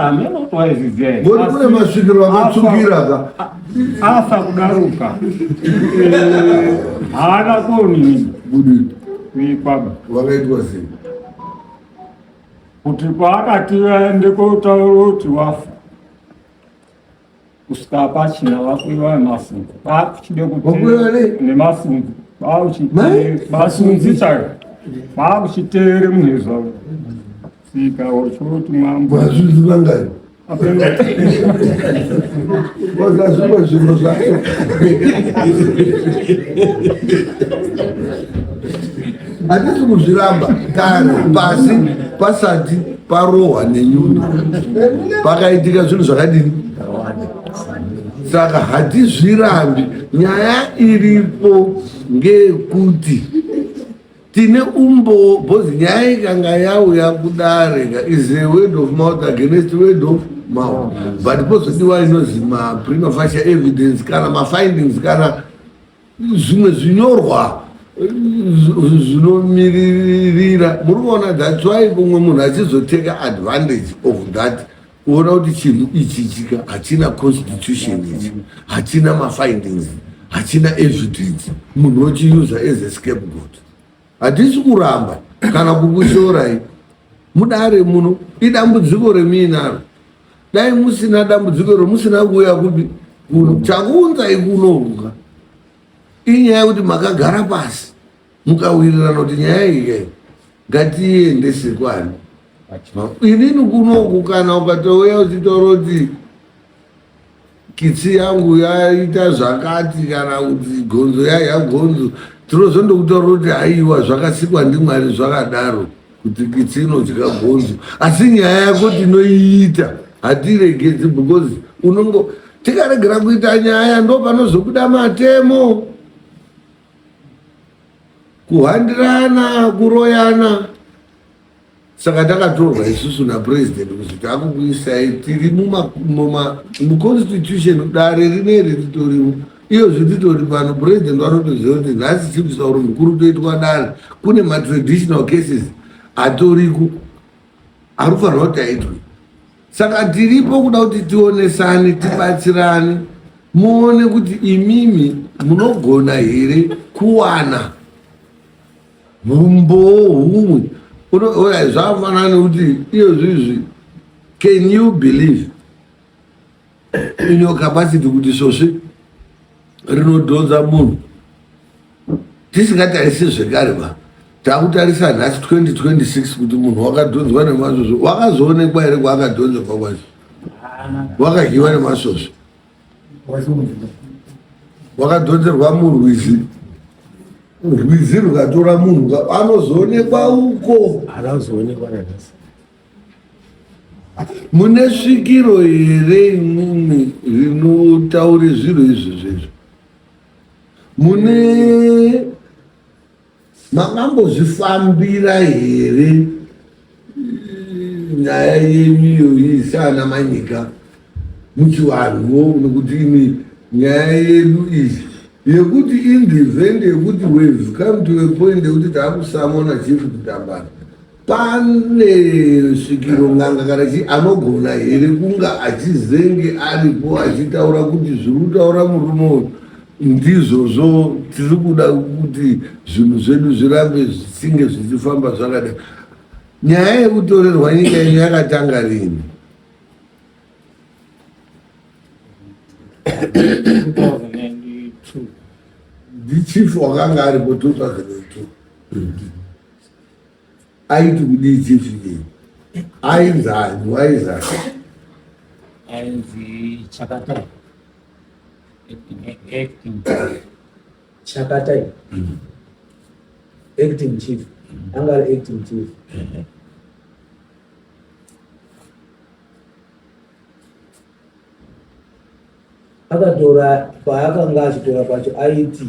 Hameno kuti waizviziva here. Ngoti kune masvikiro akatsvukira ka. Afa kudaruka. Eh, haana kuonini. Kudini? Kuikwaba. Wakaitwa sei? Kuti kwaakati vaende kotaura kuti wafa. Kusvika pachina vakuiwa nemafungu. Vakuchide kuti Vakuiwa nei? nemafungu. Mai? Vakuchimasunzi chayo. Vakuchiteere munhu zvavo. Sika ochoti mambo. Vazvizi vangani? Vakazvipa zvinhu zvacho. Hatisi kuzviramba kana pasi pasati parohwa nenyundo pakaitika zvinhu zvakadini saka hatizvirambi nyaya iripo ngeyekuti tine umbowo bcause nyaya ikanga yauya kudare ka is a word of mouth against word of mouth but pozodiwa inozi maprima facie evidence kana mafindings kana zvimwe zvinyorwa zvinomiririra muri kuona that's why mumwe munhu achizoteka advantage of that kuona kuti chinhu ichi chika hachina constitution ichi hachina mafindings hachina evidence munhu ochiusa as a scapegoat hatisi kuramba kana kukushorai mudare muno idambudziko remiinaro dai musina dambudziko iro musina kuuya kupi kuno chakuunzai kunoruka inyaya yekuti makagara pasi mukawirirana kuti nyaya iyi kai ngatiiendese kwani inini kunoku kana ukatouya uchitaura kuti kitsi yangu yaita zvakati kana kuti gonzo yaiya gonzo tinozondokutaura kuti haiwa zvakasikwa ndimwari zvakadaro kuti kitsi inodya gonzo asi nyaya yako tinoiita hatiregedzi because unongo tikaregera kuita nyaya ndo panozobuda matemo kuhandirana kuroyana saka takatorwa isusu napresident kuti takukuisai tiri muconstitution dare rineri ritorimo iyozvi titori pano president vanotoziva kuti nhasi chief sauro mukuru toitwa dare kune matraditional cases atoriko ari kufanirwa kuti aitwe saka tiripo kuda kuti tionesane tibatsirane muone kuti imimi munogona here kuwana humbowo humwe zvafanana nekuti iyo zvizvi can you believe in your capacity kuti svosve rinodhonza munhu tisingatarisi zvekare ba takutarisa nhasi 2026 kuti munhu wakadhonzwa nemasvosve wakazoonekwa here kwaakadhonzwa kwacho wakadyiwa nemasvosve wakadhonzerwa murwizi rwizi rwukatora munhu anozoonekwa uko mune svikiro here imwimwi rinotaure zviro izvi zvezvo mune makambozvifambira here nyaya yenyu iyoyi saana manyika muchivanhuwo nekuti imi nyaya yedu iyi yekuti in the event yekuti we've come to a point yekuti taakusamona chief kutambana Pane svikiro n'anga kana chii anogona here kunga achizenge aripo achitaura kuti zviri kutaura murume uyu ndizvozvo tiri kuda kuti zvinhu zvedu zvirambe zvichinge zvichifamba zvakadai. Nyaya yekutorerwa nyika yenyu yakatanga rini? 2002. Ndichief wakanga aripo 2002. Aiti kudii chief iyi? Ainzani waizani? Ainzi Chakatai. Acting, acting. Chakatai. Acting chief. Anga ari acting chief. Akatora paakanga achitora pacho aiti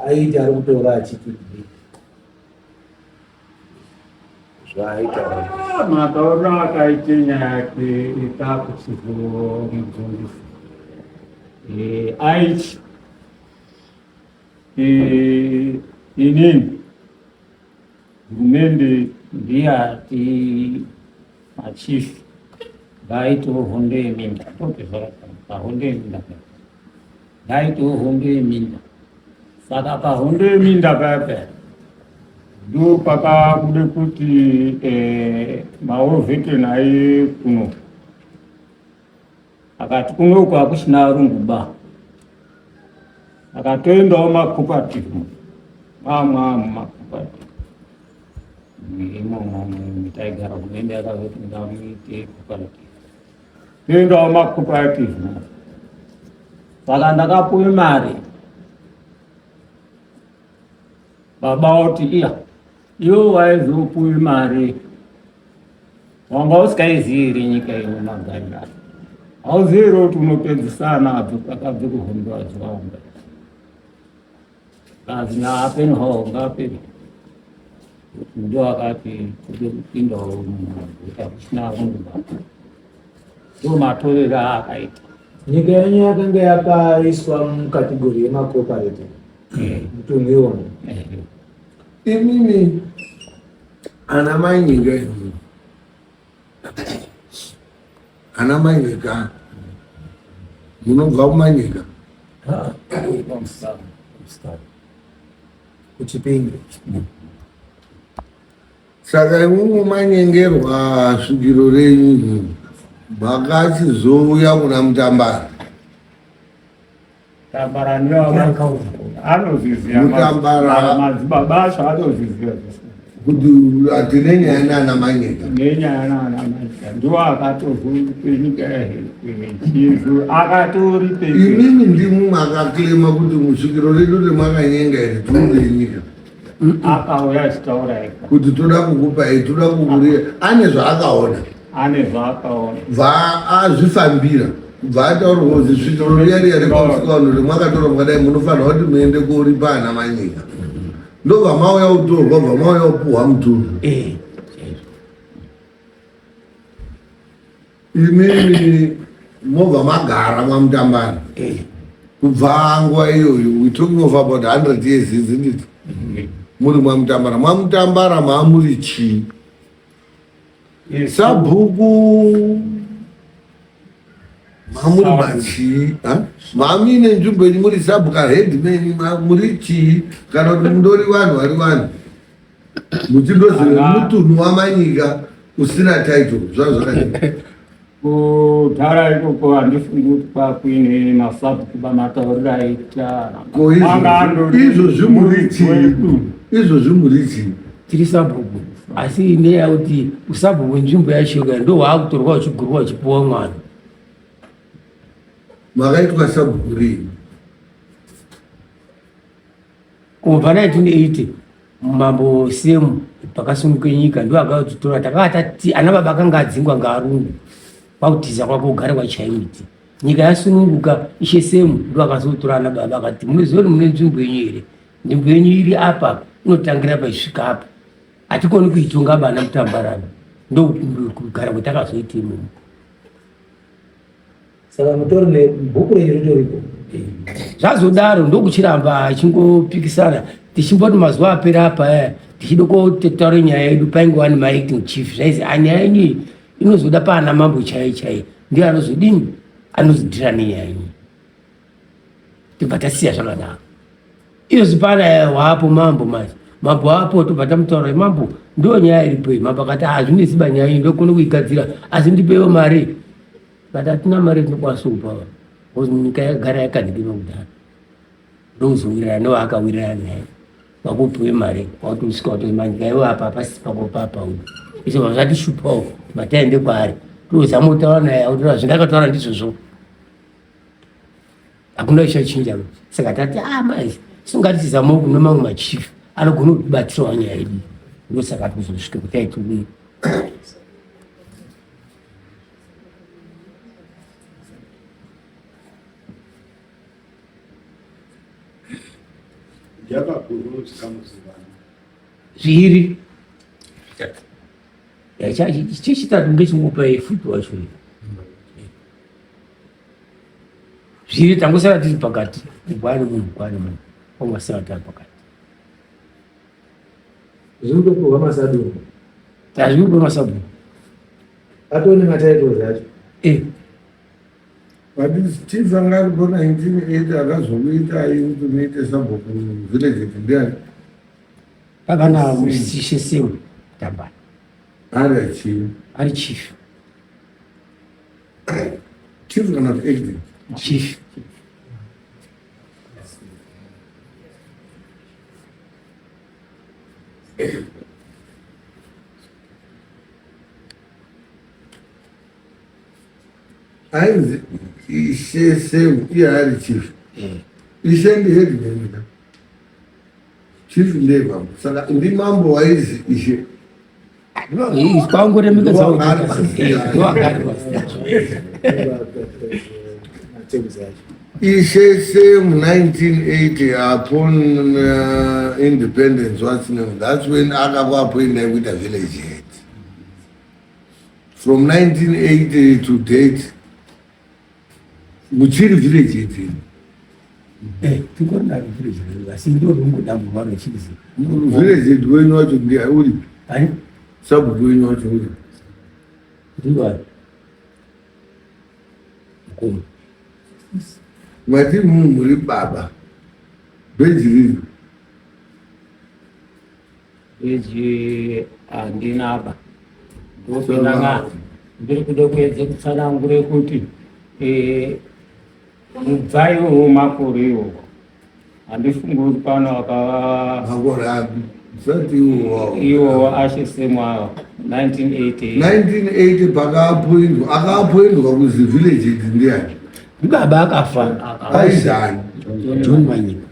aiti ari kutora achiti zvaaitaura. Ah, matauriro akaita nyaya yake itakuchizomubvunzisa eh, aiti eh, inini hurumende ndiyati machief Ndaitiwo hondo yeminda pahondo yeminda ndaitiwo hondo yeminda saka pahondo yeminda paya paya ndo pakabude kuti eh, maovhete naye kuno akati kunoku hakuchina varungu ba akatoendawo macooperative mamwe macooperative imomo taigara hurumende yakazoti ngamuite cooperative toendawo macooperative saka ndakapuwe mari baba oti iya iwe waizopuwe mari wanga usikaizivi iri nyika ino magariro acho hauzivi iri kuti unopedzisana akabve kuhondo achiwaomba kazi naapeni ho ngaapeni ndo akati kude kupindawo muguta kusina rungu ndo matorero aakaita nyika yenyu yakanga yakaiswa mukategori yemacooperative eh. mutunhu iwona eh. Imimi ana mai nyika imi ana mai nyika munobva kumanyika kuchipinge saka imwimwi manyengerwa svikiro renyu makachizouya kuna mutambara Mutambara madzibaba acho anozviziva kuti hatine nyaya nana manyika nenyaya nana manyika ndiwo akatozopenyika chizu akatori imimi ndimwi makaklema kuti musvikiro redu remakanyenga iri tiure nyika akauya achitaura ega kuti toda kukupai toda kukuria ane zvaakaona ane zvaakaona bva azvifambira bva ataurwa kuti svikiro riya riya rekwamusikavanhu remwakatora mukadai munofanira kuti muende koripa ana manyika ndobva mauya kutorwa bva mauya kupuhwa mutunhu eh. Imimi mobva magara mwamutambana eh. kubva nguva iyoyo we talking of about 100 years isn't it muri mwamutambara mwamutambara maamuri chii sabhuku mamuri machii mamuine nzvimbo yenyu muri sabhuku headman muri chii kana kuti mundori vanhu vari vanhu muchindoziva mutunhu wamanyika usina title zvaa zvakadii kudhara ikoko handifungi kuti kwakuine masabhuku pamatauriro aita ko izvo zvimuri chii izvo zvimuri chii tiri sabhuku asi ineya kuti usabhuku wenzvimbo yacho ka ndo hwaakutorwa uchigurwa uchipuwa mwana makaitwa sabhuku rini Kubva 1980 mambo Semu pakasunguka nyika ndo akatitora takanga tati ana baba akanga adzingwa ngaarungu kwakutiza kwake kugara kwachaimiti nyika yasununguka ishe Semu ndo akazotora ana baba akati munoziva kuti mune nzvimbo yenyu here nzvimbo yenyu iri apa inotangira paisvika apa hatikoni kuitonga bana mutambarana ndokugara kwatakazoita imomo Saka mutori nebhuku renyu ritoripo. Zvazodaro ndokuchiramba achingopikisana tichimboti mazuva apera apa aya tichida kotaura nyaya yedu paingova nemaacting chief zvaizi anyaya yenyu iyi inozoda paana mambo chaiye chaiye ndiye anozodini anozodhira nenyaya yenyu tobva tasiya zvakadaro izvozvi pana waapo mambo manje mambo waapo tobva tamutaura mambo ndo nyaya iripo iyi mambo akati hazvinesi ba nyaya iyi ndokona kuigadzira asi ndipewo mari but hatina mari tinokwanisa kupa because nyika yagara yakanhikirwa kudhara ndokuzowirirana newaakawirirana naye vakupiwe mari wakuti usvika kuti manyika iwe apa hapasi pako papa uyu izvo zvatishupawo mataende kwaari tozama kutaura naye akutora zvindakataura ndizvozvo hakuna chichachinja saka tati ah mai singatizamawo kune mamwe machief anogona kutibatsirawo nyaya yedu ndosaka tikuzosvika kuti aitiwii Zviri chechitatu ngechingopa futi wacho zviri tangosara tiri pakati gwani munhu gwani munhu wangasara tari pakati Zviri kutopiwa masadunhu. Hazviri kupiwa masadunhu. Atone matitles acho. Eh. But chief anga aripo 1980 akazokuitai kuti muite sabhuku village head ndiani? Pakana Ishe Semu Tambara. Ari chief. Ari chief. Chief kana kuti acting? Chief. Ainzi Ishe Semu iye ari chief. Ishe ndi headman ka. Chief ndiye mambo. Saka ndi mambo waizi Ishe. Kwangoremekedzwa Ishe Semu 1980 upon independence what's name that's when akakuappointa kuita village head. From 1980 to date muchiri village head here? Eh, tingori naro village redu asi ndiro ringodamburwa rechirizi. Village head wenyu wacho ndiye uri? Ani? Sabhuku wenyu wacho uri? Ndiwo. Mukoma. Mati muri baba. Bheji riri. Bheji handina ba. Ndopindanga ndiri kuda kuedza kutsanangure kuti eh, kubva iwowo makore iwowo handifungi kuti pano akava Makore api? Usati iwowo. Iwowo ashisemwa 1980. 1980 pakaapoindwa, akaapoindwa kuzi village idzi ndiani? Ndibaba akafa. Aizani? John Manyika.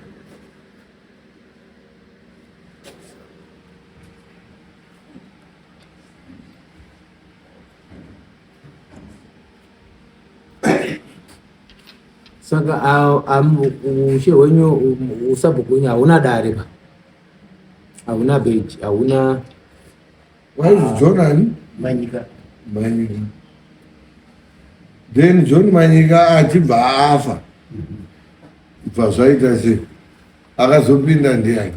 Saka ushe hwenyu usabhuku hwenyu hauna dare ba, hauna beji, hauna Waizi John ani? Manyika. Manyika. Then John Manyika achibva afa. Bva zvaita sei? Akazopinda ndiani?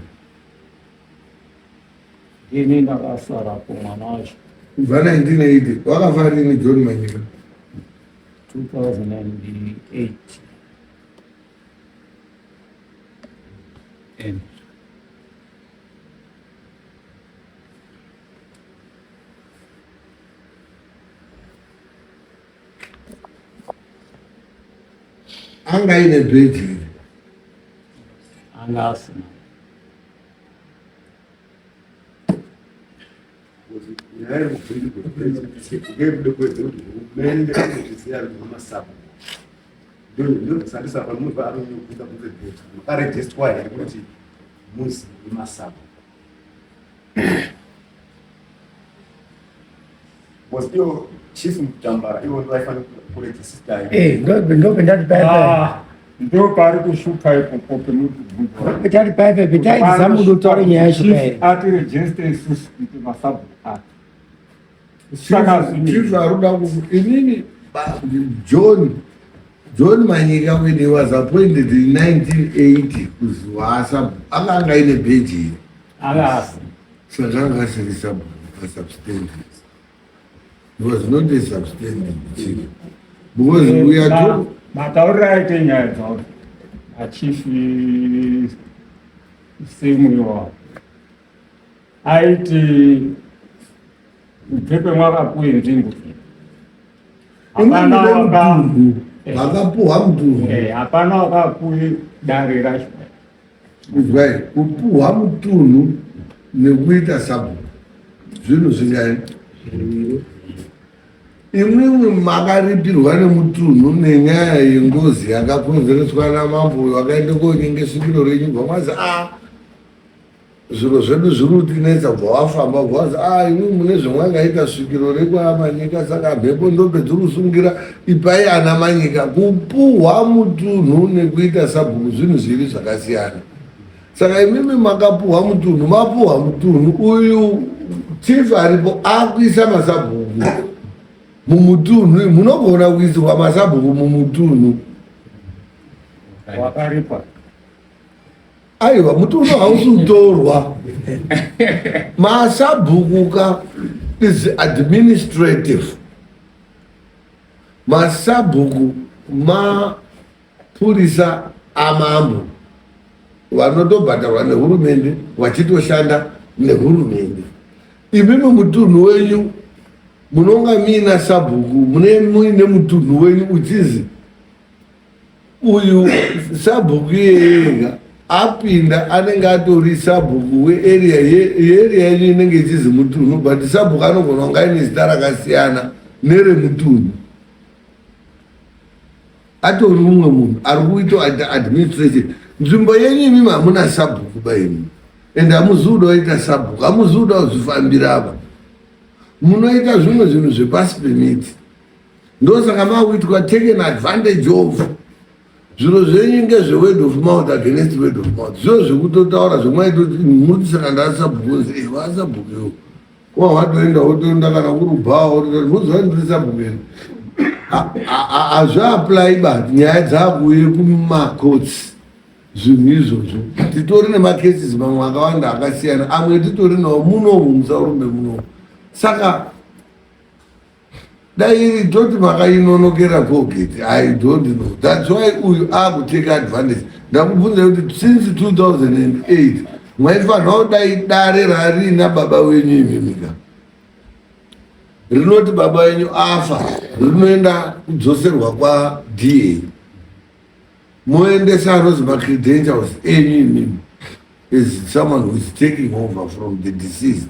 Ini ndakasara kumwana wacho. Kubva 1980 wakafa rini John Manyika? 2008. And Anga aine bheji here? Anga asina. Nyaya yekuda kuedza kuti hurumende inozviziva nemasabhuku ndosandisa pamunhu anonyobvunza bvunze bheji makarejistwa here kuti muzi wemasabhuku because iyo chief Mutambara ivo ndo vaifanira kurejisita. Eh, ndo pendati paya paya. Ah, ndo pari kushupa ipopo pemutibvunza. Petati paya paya petaidza mudotaura nyaya yacho paya. Atirejiste isusu kuti masabhuku ake. Saka Chief aruda inini John Manyika when he was appointed in 1980 kuzi waasabhuku anga aine bheji here? Anga asina. Saka anga asiri sabhuku asubstantive. He was not a substantive chief. Because we are talking Matauriro aite nyaya dzawo achief Semu iwawo aiti kubve pemwakapuwe nzvimbo iyi hapana waka vakapuhwa mutunhu. Eh, hapana wakapuwe dare racho. Kuzwai, kupuhwa mutunhu nekuita sabhuku zvinhu zvingani? Imwimwi makaripirwa nemutunhu nenyaya yengozi yakakonzereswa namambo uyo akaenda konyenge svikiro renyu bva mwazi a zviro zvedu zviri kutinetsa bva wafamba bva wazi a imwi mune zvamwangaita svikiro rekwaManyika saka mhepo ndopedziri kusungira ipai ana Manyika. Kupuhwa mutunhu nekuita sabhuku zvinhu zviri zvakasiyana. Saka imimi makapuhwa mutunhu, mapuhwa mutunhu uyu chief aripo akuisa masabhuku mumutunhu. Munogona kuisirwa masabhuku mumutunhu. Wakaripa. Aiwa, mutunhu hausi kutorwa. Masabhuku ka is administrative. Masabhuku mapurisa amambo vanotobhadharwa nehurumende vachitoshanda nehurumende. Imimi mutunhu wenyu munonga muina sabhuku mune muine mutunhu wenyu uchizi uyu sabhuku iyeyega apinda anenge atori sabhuku wearea yearea yenyu inenge ichizi mutunhu but sabhuku anogona kunge aine zita rakasiyana neremutunhu atori umwe munhu ari kuita administration nzvimbo yenyu imimi hamuna sabhuku ba imi and hamuzi kuda kuita sabhuku hamuzi kuda kuzvifambira apa munoita zvimwe zvinhu zvepasi pemiti ndosaka makuitwa taken advantage of zviro zvenyu ngezveword of mouth against word of mouth zviro zvekutotaura zvemwaitoti muri saka ndasabhuku eh, vasabhuku iwo wa watoenda wotoenda kana kuri bhawa wototi muziva ndiri sabhuku here hazviapply but nyaya dzakuuye kumacourts zvinhu izvozvo titori nemacases mamwe akawanda akasiyana amwe titori nawo munomu musarume munomu saka dai iri toti makainonokera colgate i don't know thats why uyu akutake advantage ndakubvunza kuti since 2008 maifanira kudai dare rarina baba wenyu imimika rinoti baba wenyu afa rinoenda kudzoserwa kwada moendesa anozi macredentials enyu imimi is someone who is taking over from the deceased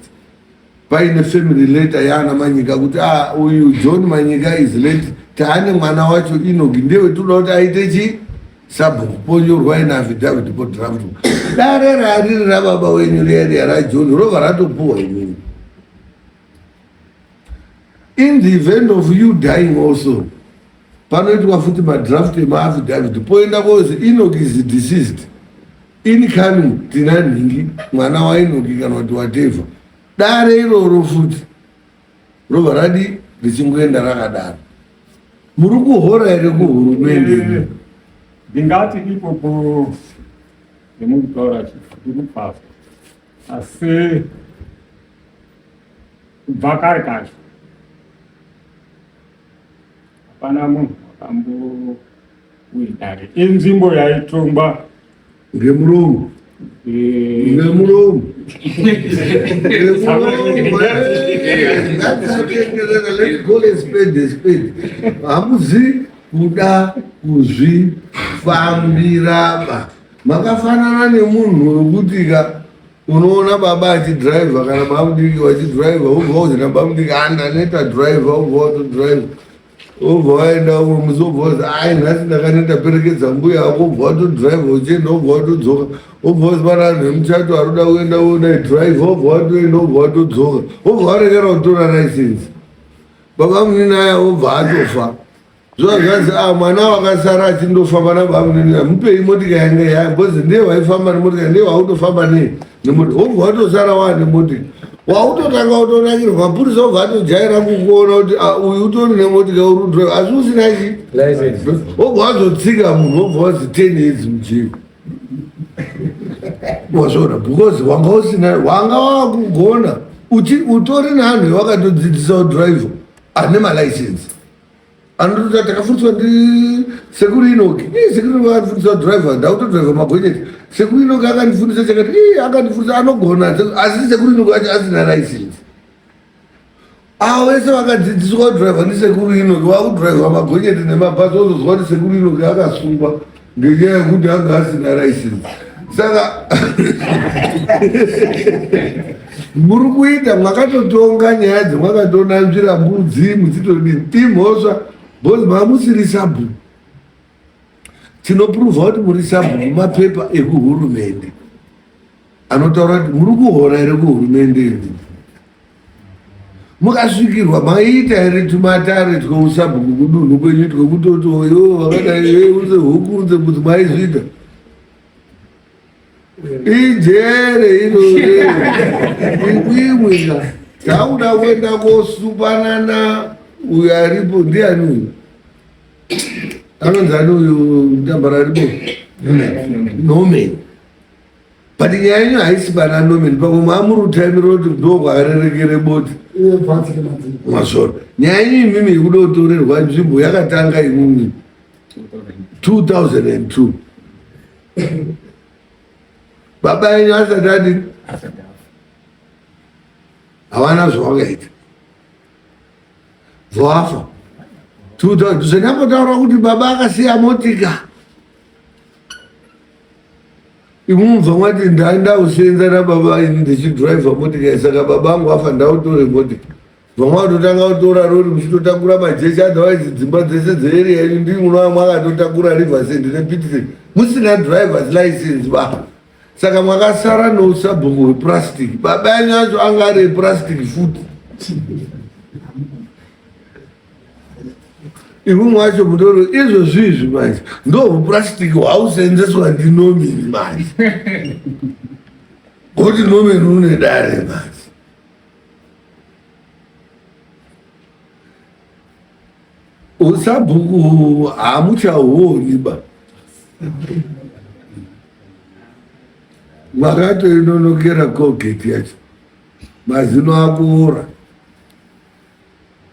paine family letter yaana manyika kuti ah, uyu john manyika is late taane mwana wacho inoki ndewe toda kuti aite chi sabhuku ponyorwa ine affidavit podraft dare rariri rababa wenyu riya riya rajohn robva ratopuwa imini in the event of you dying also panoitwa futi madraft emaaffidavit poenda kozi enoch is deceased incoming tina nhingi mwana waenoki kana kuti whatever dare iroro futi robva radi richingoenda rakadaro muri kuhora here kuhurumende eh, ndingati ipopo ndimukutaura ndikupasa asi kubva kare kacho hapana munhu akambouidare inzvimbo yaitongwa ngemuromo eh. ngemuromo hamuzi kuda kuzvifambiraba makafanana nemunhu wekuti ka unoona baba achidriver kana bamudiki vachidriver wobva uzi nabamudiki ah ndaneta driver wobva watodriver wobva waenda umwe musi wobva wazi ai nhasi ndakaneta perekedza mbuya ako wobva watodriver uchienda wobva watodzoka wobva wazi pana vanhu vemuchato aroda kuenda uona driver wobva watoenda wobva watodzoka wobva warekera kutora license baba munini aya wobva atofa Zviva zvanzi ah, mwana wakasara achindofamba nabamunini mupei motika yange yaya because ndiye waifamba nemotika ndiye wautofamba nei nemotika wobva watosara waa nemotika wautotanga kutonakirwa mapurisa obva atojaira kukuona kuti ah, uyu utori nemotika uri kudrive asi usina chi wobva wazotsika munhu wobva wazi ten years mujeri wazviona because wanga usina wanga wakugona utori neanhu ewakatodzidzisa kudrive ane malicense Anototi takafundiswa ndi sekuru Enoki. Ii sekuru Enoki akandifundisa driver, ndakutodriver magonyeti. Sekuru Enoki akandifundisa chakati, ii akandifundisa anogona asi sekuru Enoki acho asina license. Avo vese vakadzidziswa kudriver ndi sekuru Enoki vakudriver magonyeti nemabhazi wozozwa kuti sekuru Enoki akasungwa ngenyaya yekuti anga asina license. Saka muri kuita mwakatotonga nyaya dzemwakatonanzvira mbudzi muchitodini imhosva bcause mamusiri sabhuku tinopruvha kuti muri sabhuku mapepa ekuhurumende anotaura kuti muri kuhora here kuhurumende imi mukasvikirwa maiita here tumatare tweusabhuku kudunhu kwenyu twekutoti oyo vakadai unze huku unze mbudzi maizviita Ijere irori imwimwika takuda kuenda kosupanana uyu aripo ndiani uyu anonzi ani uyu mutambara aripo Norman. But nyaya yenyu haisi pana Norman, pamwe maamuri kutaimira kuti ndo kwakarerekere boti masoro. Nyaya yenyu imimi yekuda kutorerwa nzvimbo yakatanga imimi 2002 baba yenyu asati adini, havana zvavakaita, bvawafa 2000. Zvandambotaura kuti baba akasiya motika, imumva mwati ndakusenza nababa ini ndichidriver motika, saka baba angu afa ndautore motika. Vamwe vatotanga kutora rori muchitotakura majecha, otherwise dzimba dzese dzearea yenyu ndii munova mwakatotakura Riverside nePitsen musina drivers license ba. Saka mwakasara nousabhuku hwepurasitiki. Baba enyu acho anga ari epurasitiki futi. Imwe wacho mutoro izvozvi izvi manje ndohupurasitiki hwausenzeswa ndinomini manje, ngokuti nomini une dare manje. Usabhuku hamuchahuoni ba, makatoinonokera Colgate yacho, mazino akuora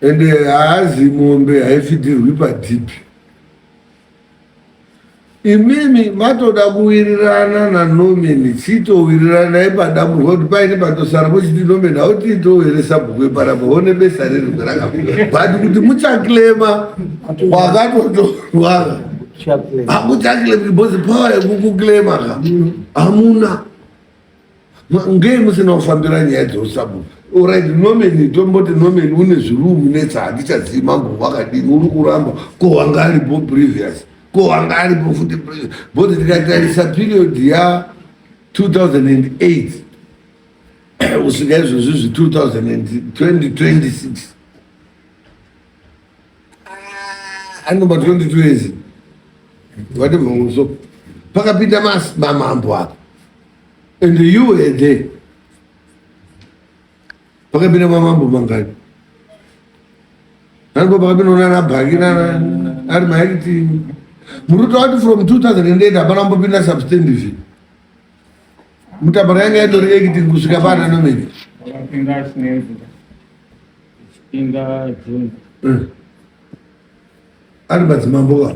ende haazi mombe haifidhirwi padhipi. Imimi matoda kuwirirana naNorman, chitowiriranai padamburwa kuti paine patosara mochiti Norman hautiitowo here sabhuku weparapa one besa riri rakabuda, but kuti muchaklema kwakatotorwa hakuchaklemi because power yekukuklema ka hamuna. Ngei musina kufambira nyaya dzeusabhuku? Alright, Norman, tomboti Norman une zviri umunetsa, handichazivi mambo wakadini uri kuramba, ko wanga aripo previous, ko wanga aripo futi previous? Because tikatarisa period ya 2008 kusvika izvozvi 2026, anoma 22 years whatever. So pakapinda mamambo apa and you were there. Pakapinda mamambo mangani? Aripo pakapinda unana Bhaki nana ari maacting. Muruto wati from 2008 hapana kumbopinda substantive. Mutambara yanga yatori acting kusvika pana Norman. Wakapinda Chinezura chipinda June. Ari madzimambo ka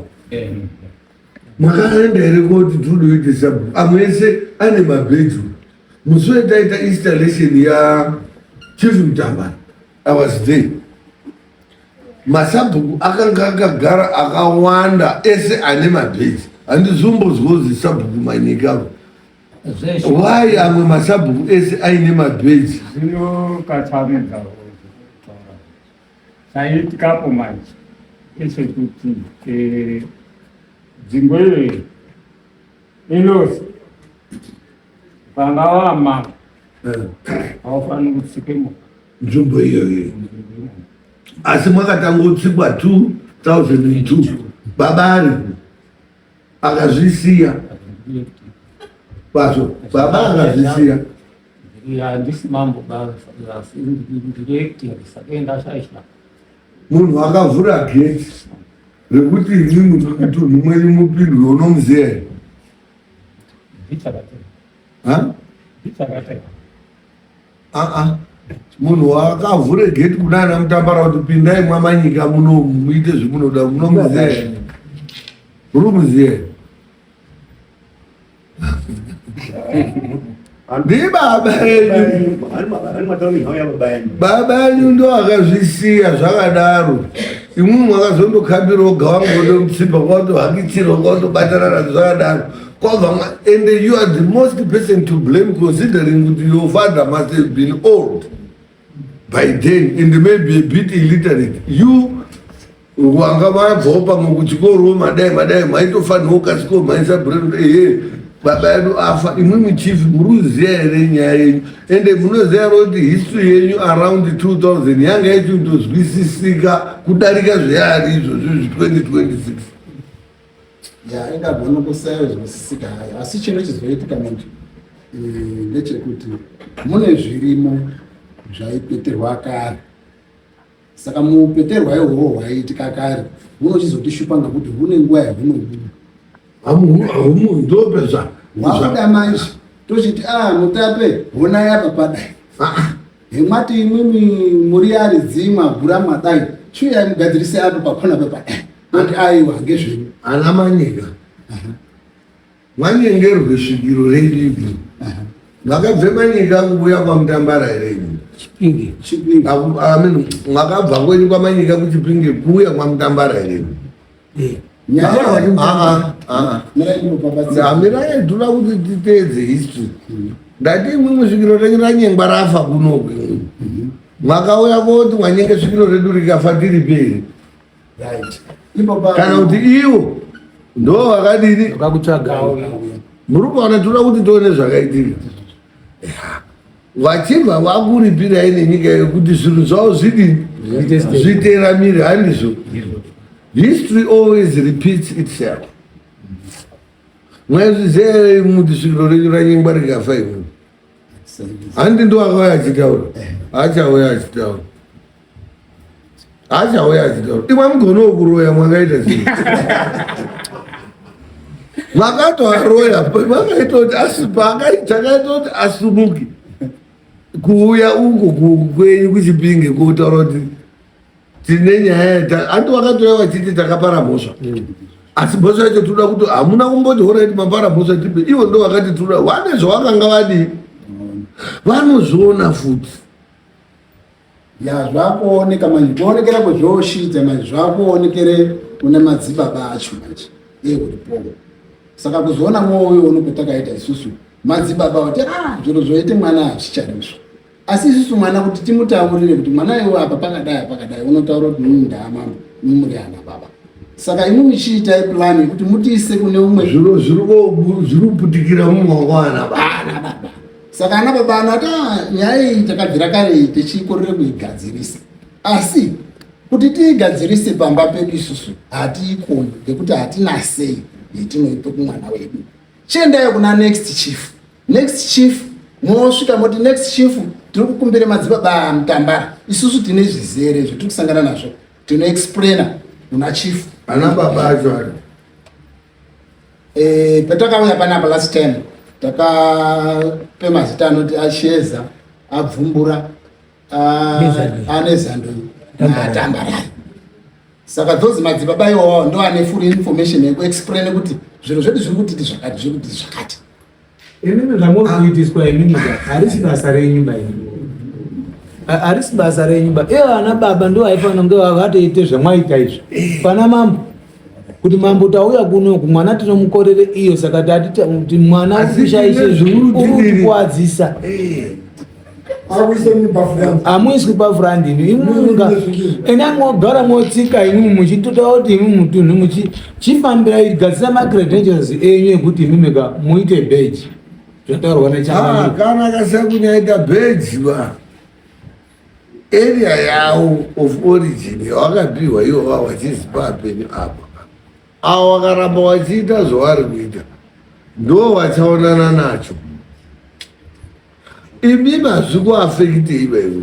makaenda here koti tiri kuite sabhuku? Amwe ese ane mabheju. Musi wetaita installation ya Chief Mutambara, I was there. Masabhuku akanga akagara akawanda, ese ane mabheji. Handizombozwozi sabhuku Manyika. Zveshe. Why amwe masabhuku ese aine mabheji? Zvinokatsamidza kutaura. Chaitikapo manje ndechekuti nzvimbo iyoyi inozi vanga vama haufaniri kutsikemo. Nzvimbo iyoyo, asi mwakatangotsikwa 2002, baba ari akazvisiya pazo, baba akazvisiya. Handisi mambo, asi ndiri acting, saka ndashaisha. Munhu akavhura gate rekuti imimi mutunhu mwenyu mupindwe, unomuziva here? Ndichakatera. Ha? Ndichakatera. Aa, munhu wakavhura gate kuna ana Mutambara kuti pindai mwamanyika muno muite zvemunoda, munomuziva here? Uri kumuziva here? Ndibaba enyu. Baba enyu ndo akazvisiya zvakadaro. Imwe mwakazondokambirawo gawangodomutsimba kwatohakitsirwa kwatobatana nazvo zvakadaro kwabva. And you are the most person to blame, considering kuti your father must have been old by then and maybe a bit illiterate. You wanga vabvawo pamwe kuchikoro, madai madai maitofanirwa kukasika maisa brain. Ehe, baba edu afa. Imwimwi chief muri kuziva here nyaya yenyu? Ende munoziva here kuti history yenyu around 2000 yanga ichindozwisisika kudarika zveari izvozvo 2026? Ya, ingagona kusayozwisisika hayo, asi chino chizoitika manje ndechekuti mune zvirimo zvaipeterwa kare. Saka mupeterwa ihwohwo hwaiitika kare hunochizotishupa ngekuti hune nguva yahunobuda. Ndopezva. Hwabuda manje. Tochiti ah mutape honai apa padai. Ah, hemwati imwimwi muri aridzi mwagura mwadai chiuyai mugadzirise apa pakona pepadai. Oti aiwa ngezvenyu. Ana Manyika. Mwanyengerwe svikiro renyu iri. Makabve Manyika kuuya kwaMutambara here imi? Chipinge. Chipinge. I mean, mwakabva kwenyu kwaManyika kuChipinge kuuya kwaMutambara here imi? Eh. Mirai toda kuti titeedze history. Ndati imwimwi svikiro renyu ranyengwa rafa kunoku. Mwakauya koti mwanyenge svikiro redu rikafa tiri peri. Right. Kana kuti iwo ndo vakadini? Vakakutsvaga. Muri kuona toda kuti tione zvakaitika. Vachibva vakuripirai nenyika yekuti zvinhu zvavo zvidini? Zviteramire, handizvo? History always repeats itself. Mwaizviziva here kuti svikiro renyu ranyengwa rikafa imwe? Handi ndo akauya achitaura. Achauya achitaura. Achauya achitaura. Imwe mugono kuroya mwakaita sei? Makatoaroya, makaita kuti asipa, akaita kuti asumuke kuuya uko kwenyu kuChipinge kotaura kuti tine nyaya. Andi wakatouya vachiti takapara mhosva, asi mhosva yacho toda kuti hamuna kumboti alright mapara mhosva tipe. Ivo ndo vakati toda vane zvavakanga vadii, vanozviona futi. Ya, zvakuoneka manje, kuonekera kwezvoshidza manje zvakuonekere kune madzibaba acho manje euripowo. Saka kuzoona mwoyo uno kwetakaita isusu madzibaba kuti ah zviro zvoite mwana hazvichariswa, asi isusu mwana kuti timutaurire kuti mwana iwe apa pakadai pakadai, unotaura kuti mimi ndaamambo, muri ana baba, saka imwe muchiitai plan yekuti mutiise kune umwe. Zviro zviri kuputikira mumaoko ana baba. Ana baba. Saka ana baba anati ah, nyaya iyi takabvira kare iyi tichikorere kuigadzirisa, asi kuti tiigadzirise pamba pedu isusu hatiikoni ngekuti hatina sei yetinoipe kumwana wedu. Chiendai kuna next chief. Next chief mosvika moti, next chief, tiri kukumbira madzibaba Mutambara, isusu tine zvizere zvetiri kusangana nazvo, tinoexplaina kuna chief. Ana baba acho ari Patakauya panapa last time takape mazita anoti Asheza, Abvumbura, Anezando naTambarari. Saka those madzibaba iwawo ndo ane full information yekuexplain kuti zviro zvedu zviri kutiti zvakati, zviri kutiti zvakati. Imimi zvamuri kuitiswa imimi harisi basa renyu ba, imi harisi basa renyu ba. Ivo ana baba ndo vaifanira kunge vatoite zvamwaita izvi pana mambo, kuti mambo tauya kunoku, mwana tinomukorere iyo, saka tati kuti mwana Asi urikushaishe tine uri zviri kutikuwadzisa. Hamuiswi pafront imi imunga enda mogara motsika imimi muchitotaura kuti imi mutunhu muchifambira gadzira macredentials enyu ekuti imimi ka muite badge zvataurwa Ah, nechaa. Kana akasiya kunyaita badge ba area yavo of origin yawakapiwa iwo va wachizipa apenyu apa, avo vakaramba vachiita zvavari kuita ndo vachaonana nacho. Imi mazvi kuaffectei vaivo?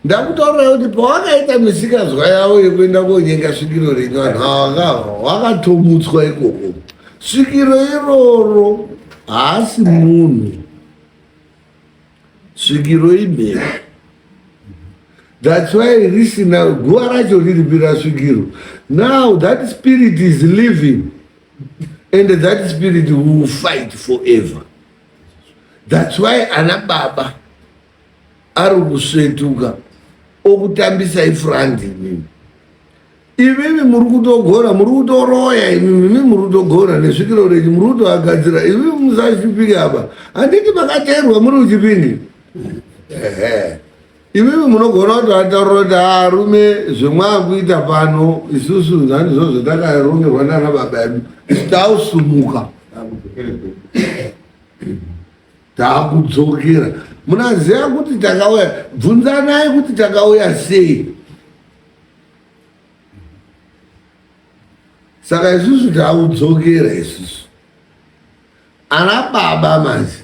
Ndakutaurirai kuti pawakaita misikazwa yavo yekuenda konyenga svikiro renyu, vanhu ava vakava vakatomutswa ikoko. Svikiro iroro haasi munhu, svikiro imhepo. That's why risina guva racho riripi rasvikiro. Now that spirit is living and that spirit will fight forever. That's why ana baba ari kusvetuka okutambisai front. Imimi, imimi muri kutogona, muri kutoroya imimi, imi muri kutogona nesvikiro renyu, muri kutoagadzira imimi. Musashupike apa, handiti makateerwa muri kuChipinge? Ehe, imimi munogona kuti ataura kuti arume zvemwaakuita pano isusu nhandizvo zvatakarongerwa nana baba edu. Isu tausumuka, taakudzokera. Munaziva kuti takauya, bvunzanai kuti takauya sei. Saka isusu taakudzokera isusu. Ana baba manje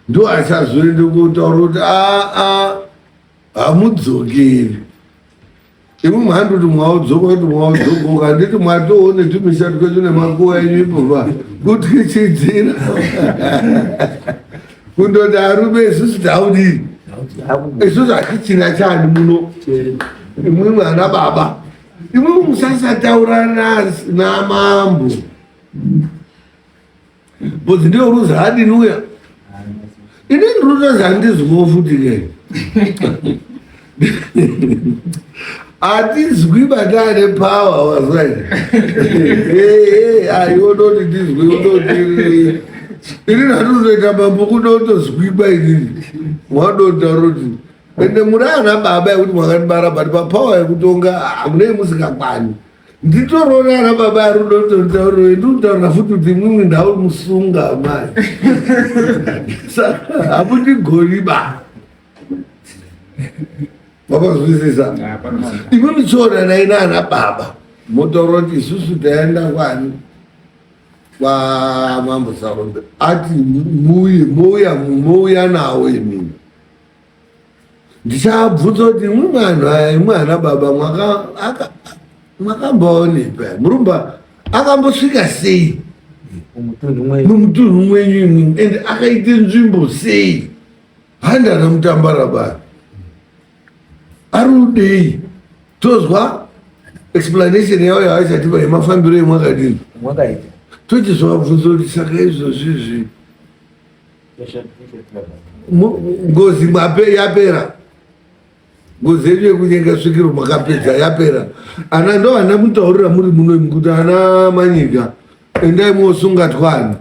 ndo achazoende kotaura kuti aa hamudzokeri. Imwi mhandoti mwaudzoka kuti mwaudzoka handiti mwatoone tumisha twedu nemakuwa enyu ipova kutyichidzira kundoti arume isusu taudii isusu hatichina chani muno imwimwi ana baba imwimwi musasataura namambo Bhozi ndiyo ruza hadini uya. Ini ndinotozi handizwiwo futi ke. Hatizwi batane power wazwa here. Eh eh ayi wodoti ndizwi wodoti. Ini ndatozoita mambo kudotozwikwa inini. Wadotaura kuti ende muri ana baba yekuti mwakandibara but papower yekutonga hamunei musingakwani. Nditorona ana baba arudo totaura ndikutaura futi kuti imwimwi ndaumusunga mai saka hamundigoni ba makazwisisa imwimwi chionanai naana baba motaura kuti isusu taenda kwani kwamambo Sarombe ati muuye mouya mouya nawo imimi ndichabvunza kuti imwi vanhu aya imwi ana baba mwakambaonepi aya murumba akambosvika sei mumutunhu mwenyu imwi and akaite nzvimbo sei handi ana mutambara baa ari udei tozwa explanation yavo yavachatipa yemafambiro emwakadini tochizovabvunza kuti saka izvozvizvi Ngozi mape yapera. Ngozi yedu yekunyenga svikiro makapedza yapera. Ana ndo ana mutaurira muri muno kuti ana manyika endai mosunga twani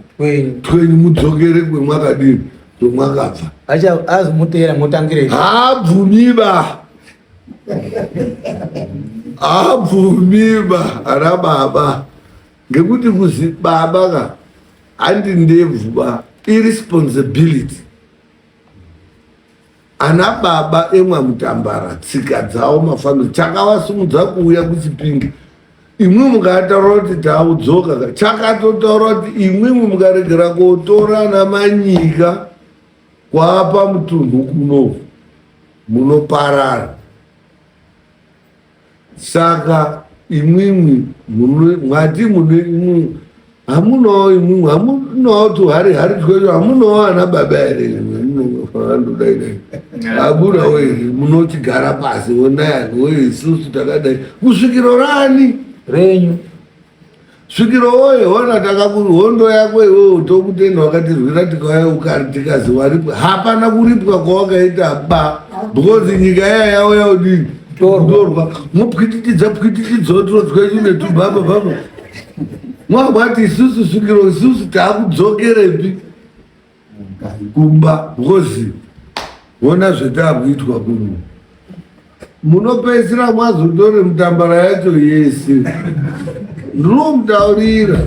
twenyu mudzokere kwemwakadini kwemwakabva. Acha azomuteera motangire. Haabvumiba. Haabvumiba ana baba. Ngekuti kuzi baba ka handi ndebvu ba irresponsibility ana baba emwamutambara tsika dzavo mafamili chakavasumudza kuuya kuchipinge imwi mukataura kuti taudzoka ka chakatotaura kuti imwimwi mukaregera kotora ana manyika kwapa mutunhu kuno munoparara Saka imwimwi mwati mune imwimwi hamunawo imwimwi hamunawo tuhari hari twedu hamunawo ana baba here vandodaidai hamunawo here munotigara pasi onayani woye isusu takadai kusvikiro rani renyu Svikiro woye hona takaku hondo yako iwewe tokutenda wakatirwira tikauya ukari tikazi waripwa hapana kuripwa kwawakaita ba because nyika iya yauya udini torwa mopwititidza pwititidza otodzwa isu netubaba baba mwabati isusu svikiro isusu takudzokerepi kumba because hona zvetakuitwa kuno munopedzisira mwazotore mutambara yacho yese ndinomutaurira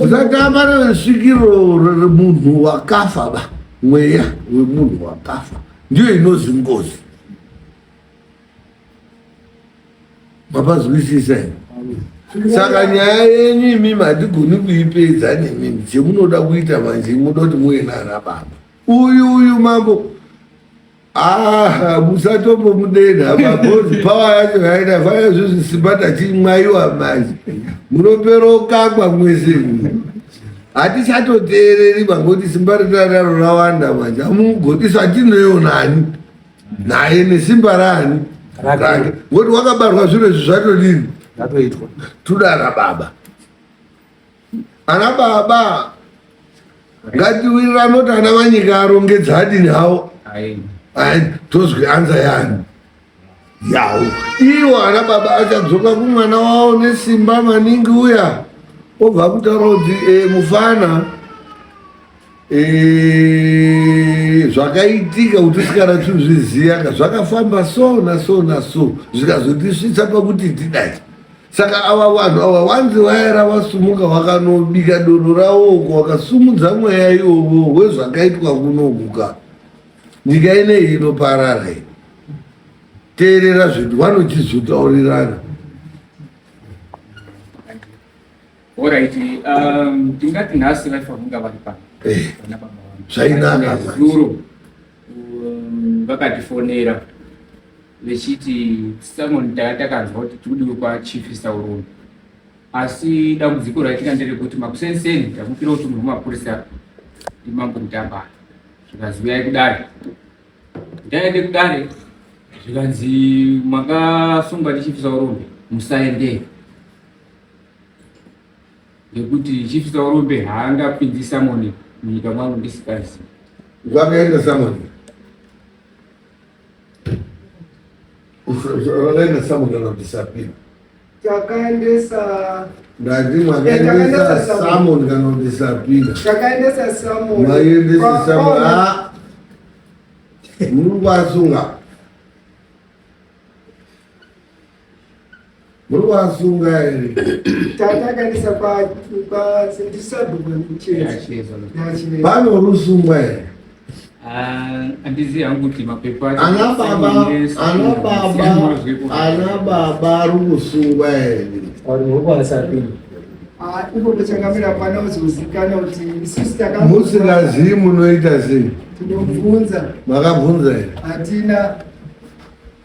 usatamba nesvikiro remunhu wakafa ba mweya wemunhu wakafa ndiyo inozi ngozi Mapazwisisa here? Saka nyaya yenyu imimi hatigoni kuipedza nemimi. Chemunoda kuita manje munoda kuti muve nana baba. Uyu uyu mambo ah musatombomudenha mabhozi pawa yacho yaita faya zvizvi simba tachimwayiwa manje munopera okakwa mwese hatichatoteereri mangoti simba ritararo rawanda manje amugotisa hatinoyonani naye nesimba raani rake ngokuti wakabarwa zviro izvi zvatodini zvatoitwa toda ana baba ana baba ngatiwirirane kuti ana manyika arongedza adini hawo tozwi anza yani yawo iwo ana baba achadzoka kumwana wawo nesimba maningi uya obva kutaura kuti e, mufana Eh, zvakaitika kuti usikana tizviziva ka zvakafamba so naso naso zvikazotisvitsa pakuti tidai saka ava vanhu ava wanzi vaera vasumuka vakanobika doro ravo uko vakasumudza mweya iwowo wezvakaitwa kunokuka nyika ineyi inoparara iyi teerera zvedu vanochizotaurirana Alright, tingati nhasi vaifanira kunga vari pano. Eh, Vana baba vangu. Zvainaka manje. Zuro vakatifonera. Vechiti Simon tanga takanzwa kuti tikudiwe kwaChief Saurombe. Asi dambudziko raitika nderekuti makuseni-seni tamukira kuti munhu wemapurisa ndimambo Mutambara. Zvikanzi uyai kudare. Ndaende kudare zvikanzi makasungwa ndiChief Saurombe musaendeyo. Ngekuti Chief Saurombe haangapinzi Samoni munyika mwangu ndisikazivi. Vakaenda Samoni. Vakaenda Samoni kana kuti Sapina. Takaendesa ndati makaendesa Samoni kana kuti Sapina. Takaendesa Samoni. Maiendesa Samoni. Ah. Muri kuvasunga. Muri kuvasunga here? Takaendesa kwa kwa ndisabhuku Chiedza. Pano rusungwa here? Ah, handizivi hangu kuti mapepa acho Ana baba, ana baba, ana baba ari kusungwa here? Uri kwasapini. Ah, ipo pachangamira hapana kuzozikanwa kuti isusu taka Musingazivi munoita sei? tinobvunza Makabvunza here? hatina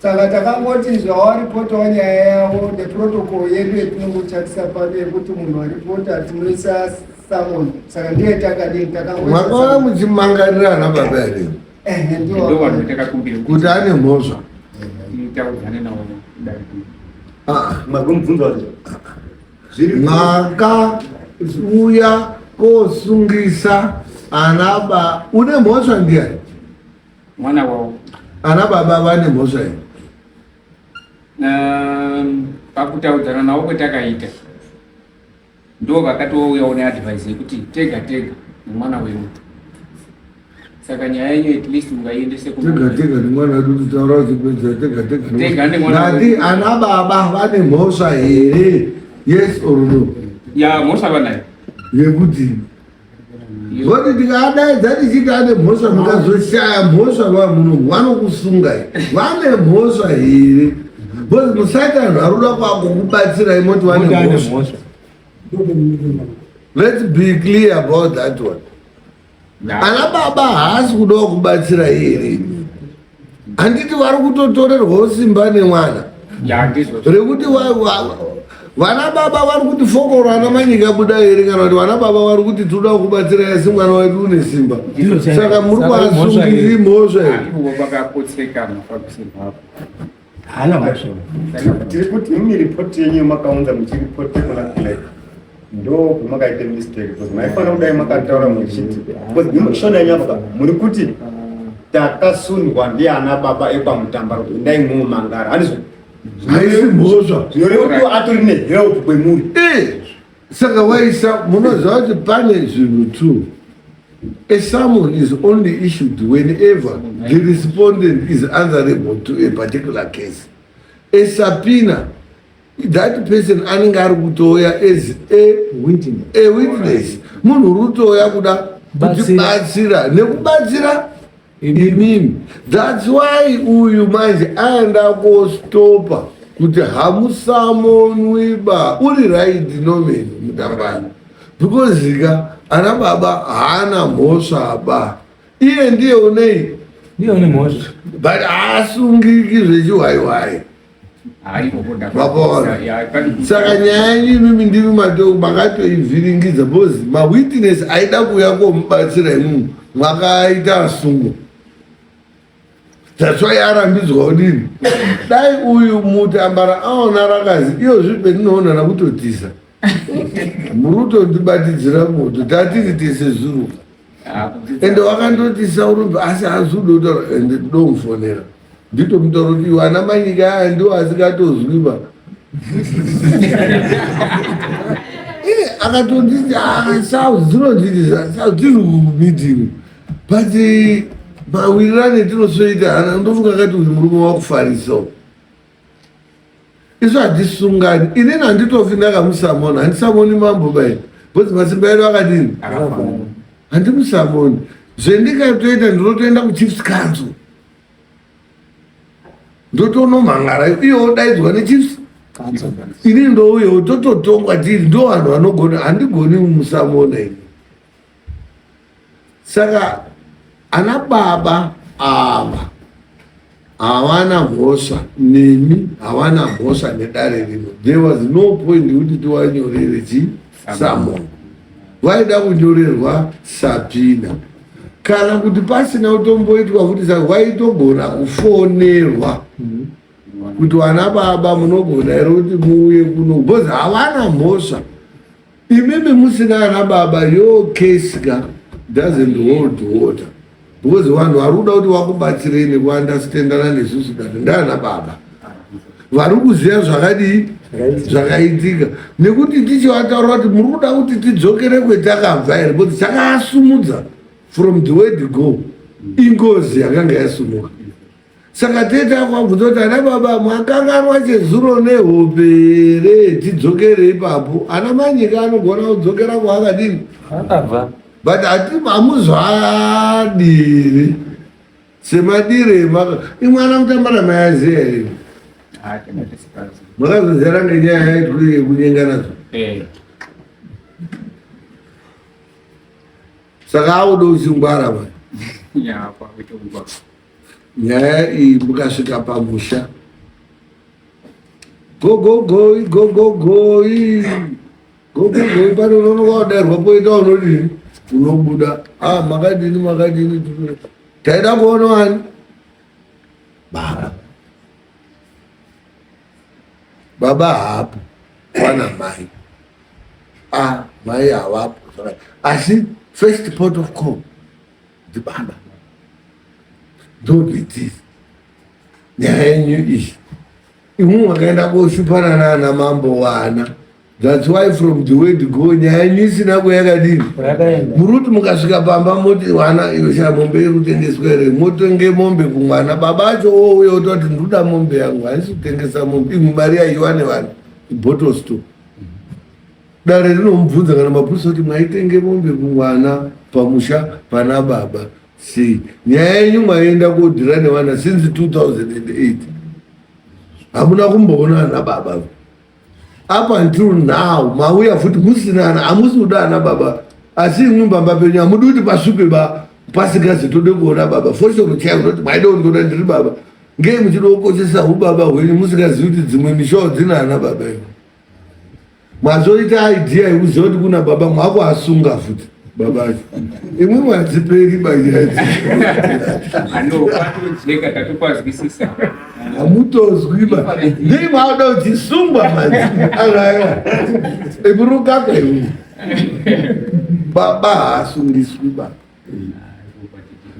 saka takangoti zvawaripotawo nyaya yavo neprotocol yedu yetinongoshandisa pano yekuti munhu aripota tinoisa summon saka ndiye takadini Makaona takangoisa muchimangarira ana baba here? ehe ndo ndiwo vanhu takakumbira Kuti ane mhosva. titaudzane navo kudare. Ah. Makamubvunza kuti zviri Makauya kosungisa ana ba une mhosva ndiani? Mwana wavo Ana baba vane mhosva here? Pakutaudzana navo kwetakaita ndo vakatouyawo neadvice yekuti tega tega nemwana wenyu saka nyaya yenyu at least mungaiendese ku Tega tega nemwana wedu titaura uchipedza tega tega. Tega nemwana Ndati wedu. ana baba vane mhosva here? Yes or no? Ya mhosva vanayo Yekuti Voti tikadaidza tichiti ane mhosva mukazoshaya mhosva vamuno vanokusungai. Vane mhosva here? Because musaita vanhu vari kuda kwakukubatsirai moti vane mhosva. Let's be clear about that one. Ana baba haasi kudawo kubatsira here? Handiti vari kutotorerwawo simba nemwana. Ya ndizvo Rekuti vana baba vari kuti fokoro ana manyika buda here kana kuti vana baba vari kuti tinoda kubatsira asi mwana wedu une simba. Saka muri kuasungiriri mhosva here? Ivo vakapotseka mafambisirwo avo. Haana mhosva. Tiri kuti imi ripoti yenyu yamakaunza muchiripoti kuna clerk ndo pamakaita mistake because maifanira kudai makataura muchiti because imi shona yenyu apa muri kuti takasundwa ndiana baba ekwaMutambara kuti endai mumangara handizvo? Haisi mhosva. Zvinoreva kuti atori nehelp kwemuri. Saka waisa munoziva kuti pane zvinhu two. A summon is only issued whenever the respondent is answerable to a particular case. A subpoena, that person anenge ari kutouya as a Witness. a witness. Munhu uri kutouya kuda kutibatsira nekubatsira imimi. That's why uyu manje aenda kostopa kuti hamusamonwi ba uri right Norman Mutambani. Because ka ana baba haana mhosva ba. Iye ndiye unei Ndiye une mhosva. but haasungiki zvechiwaiwai. Vapaona. Saka nyaya yenyu imimi ndimi makatoivhiringidza because mawitness aida kuuya komubatsira imimi mwakaita sungo. That's why arambidzwa kudini. Dai uyu Mutambara aona rakazi iyo zvi pendinoona nakutotisa. Muri kutondibatidzira moto tatiri tese zuruka. Ende wakandotisa urumbi asi haasi kuda kutaura ende ndomufonera. Nditomutaura kuti iwe ana Manyika aya ndiwo asingatozwi ba. Akatonditi South dzinonditi South tiri kumeeting. But mawirirano etinosoita hana ndofunga akati uyu murume wakufarisa. Isu hatisungani. Inini handitofi ndakamusamona. Handisamoni mambo bai. Because masimba edu akadini? Handimusamoni. Zvendikatoita ndinotoenda kuChiefs Council. Ndotonomhangara iye odaidzwa neChiefs. Inini ndouyawo tototongwa tiri ndo vanhu vanogona handigoni musamona ini. Saka ana baba ava Havana mhosva nemi, havana mhosva nedare rino. There was no point yekuti tiwanyorere chi summon. Vaida kunyorerwa sapina kana kuti pasina kutomboitwa futi saka vaitogona kufonerwa kuti vana baba munogona here kuti muuye kuno because havana mhosva. Imimi musina ana baba your case ka doesn't hold water because vanhu vari kuda kuti vakubatsirei nekuandastendana nesusu dati ndaana baba vari kuziva zvakadii zvakaitika nekuti tichivataura kuti muri kuda kuti tidzokere kwetakabva here because chakasumudza from the word go ingozi yakanga yasumuka Saka tete akwabvunza kuti ana baba makanganwa chezuro nehope here tidzokere ipapo. Ana manyika anogona kudzokera kwaakadini? Akabva. But ati hamuzvadiri semadire emaka imwe ana mutambara mayaziya here? Ah, tanga tisikazi. Makazozera ngenyaya yaitwa yekunyenga nadzo. Eh. Saka auda uchingwara mani. Ya, kwakuita kungwara. Nyaya iyi mukasvika pamusha gogogoi gogogoi gogogoi pano unonoka kudairwa poita unodini unobuda ah makadini makadini taida kuona wani baba baba haapo kwana mai ah mai havapo asi first port of call ndibaba ndobhitisi nyaya yenyu iyi imwe makaenda koshupana naana mambo wana thats why from the word go nyaya yenyu isina kuyakadini muri kuti mukasvika pamba moti wana iyo sha mombe iri kutengeswa here motenge mombe kumwana baba acho wouya ototi ndoda mombe yangu handisi kutengesa mombe imwe mari yaiwane vanhu ibottle store Dare rinomubvunza kana mapurisa kuti mwaitenge mombe kumwana pamusha pana baba sei nyaya yenyu mwaenda kodhira nevana since 2008 hamuna kumboona ana baba up until now mauya futi musina ana hamusi kuda ana baba asi imwi pamba penyu hamudi kuti pasvipe ba pasingazi tode kuona baba foshoro chaiyo unoti mwaida kundiona ndiri baba ngei muchida kukoshesa hubaba hwenyu musingazivi kuti dzimwe mishawo dzina ana baba ivo mazoita idea yekuziva kuti kuna baba mwako asunga futi baba acho imwe mwadziperi bayaatatokwazwisisa hamutozwi ba ndei mwaoda kuti sungwa manje aiwa imurukaka iwe baba haasungiswi ba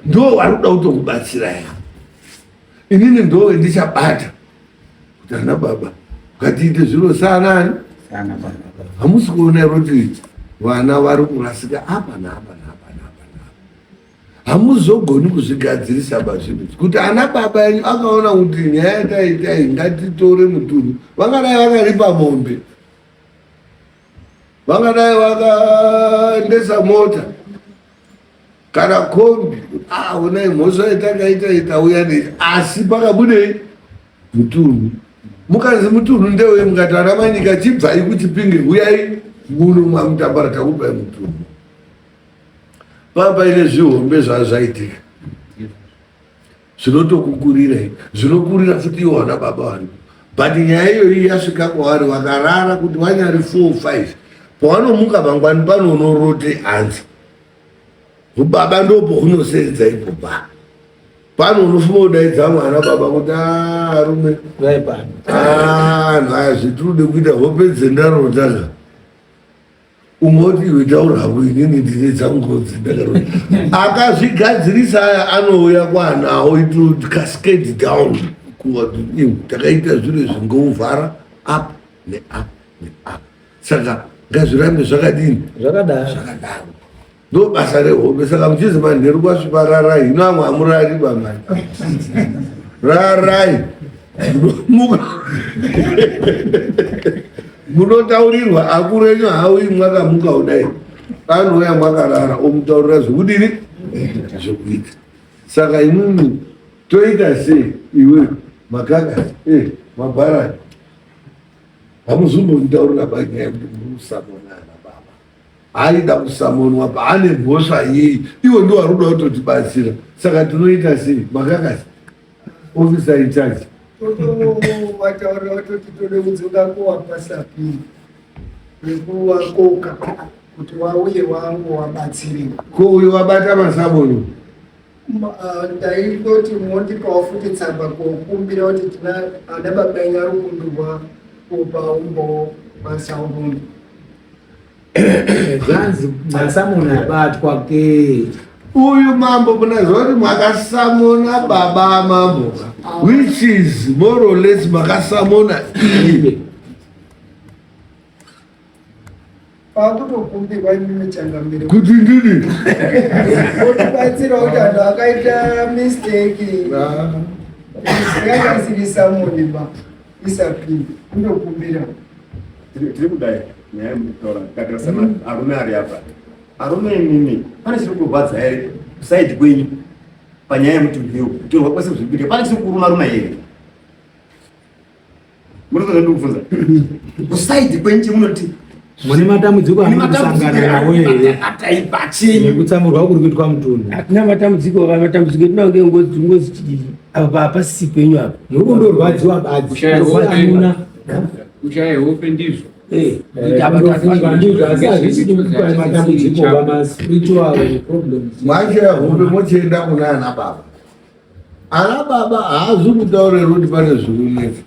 ndo vari kuda kutokubatsira ya inini ndo ndichabata kuti ana baba ngatiite zviro saanani hamusi kuona here kuti vana vari kurasika apa naapa naapa naapa naapa hamuzogoni kuzvigadzirisa bazvinhu kuti ana baba enyu akaona kuti nyaya yataitai ngatitore mutunhu vangadai vakaripa mombe vangadai vakaendesa mota kana kombi ah onai mhosva yatakaita itauya nei asi pakabudei mutunhu mukanzi mutunhu ndewei mukati vana manyika chibvai kuchipinge huyai muno mwamutambara takupai mutunhu paa paine zvihombe zvazvaitika zvinotokukurira zvinokurira futi iwo vana baba varipo but nyaya iyoyi yasvika kwavari vakarara kuti vanyari 4 5 pavanomuka mangwani pano unorote hanzi Hubaba ndopo hunoseedza ipo pa. Pano unofuma kudaidza mwana baba kuti ah, arume. Ah, nhaya zvetirikude kuita hope dzendarota ka. Umwe oti iwe taura hako inini ndine dzangu dzendakarota. Akazvigadzirisa aya anouya kwanawo it will cascade down. Kuwa takaita zviro izvi ngouvhara up neup neup. Saka ngazvirambe zvakadini? Zvakadaro. Zvakadaro. Ndo basa rehope saka muchizi manheru kwasvipa rarai hino amwe hamurari bamai rarai munomuka munotaurirwa akuru enyu hauyi mwakamuka kudai anouya mwakarara omutaurira zvekudini zvekuita saka imwimwi toita sei iwe makakasi e mabharani hamuzombonditaurira panyaya yekuti musamonana baba Aida kusamonwa paane mhosva yei iwo ndiwo ari kuda kutotibatsira saka tinoita sei makakasi Officer in charge. Totovataurira vatoti tode kudzoka kowapa sapiri rekuvakoka kuti wauye wangu wabatsiriwa. Ko uyo wabata masaboni? Ndaitoti mondipawo futi tsamba kokumbira kuti tina ana baba enyu ari kukumbirwa kupa umbowo masaurundu. Zvanzi masamona abatwa ke. Uyu mambo munaziva kuti makasamona baba mambo which is more or less makasamona iye. Pakutokumbirwa imimi changamire. Kuti ndini? Kutibatsira kuti anhu akaita mistake. Yanga isiri samoni ba. Isapinde. Kundokumbira. Tiri kudai nyaya yemukutaura tikatarisa arume ari apa. Arume imimi pane chiri kurwadza here kusaidi kwenyu panyaya yemutumbi uyu kutorwa kwese zviri kuitika pane chiri kuruma ruma here? Muri kuona ndikubvunza. Kusaidi kwenyu chemunoti mune matambudziko amunosangana nawo here nekutsamurwa kuri kuitwa mutunhu? Hatina matambudziko, matambudziko etinawo ngengozi ngozi apa hapasisi penyu apa. Muri kundorwadziwa badzi. Kushaya hope. Hamuna. Kushaya hope ndizvo. Eh, Ndinofunga ndizvo asi hazvisi kupa matambudziko ba ma spiritual problems. Mashaya hope mochienda kuna ana baba. Ana baba haazi kutaura kuti pane zvikunetsa.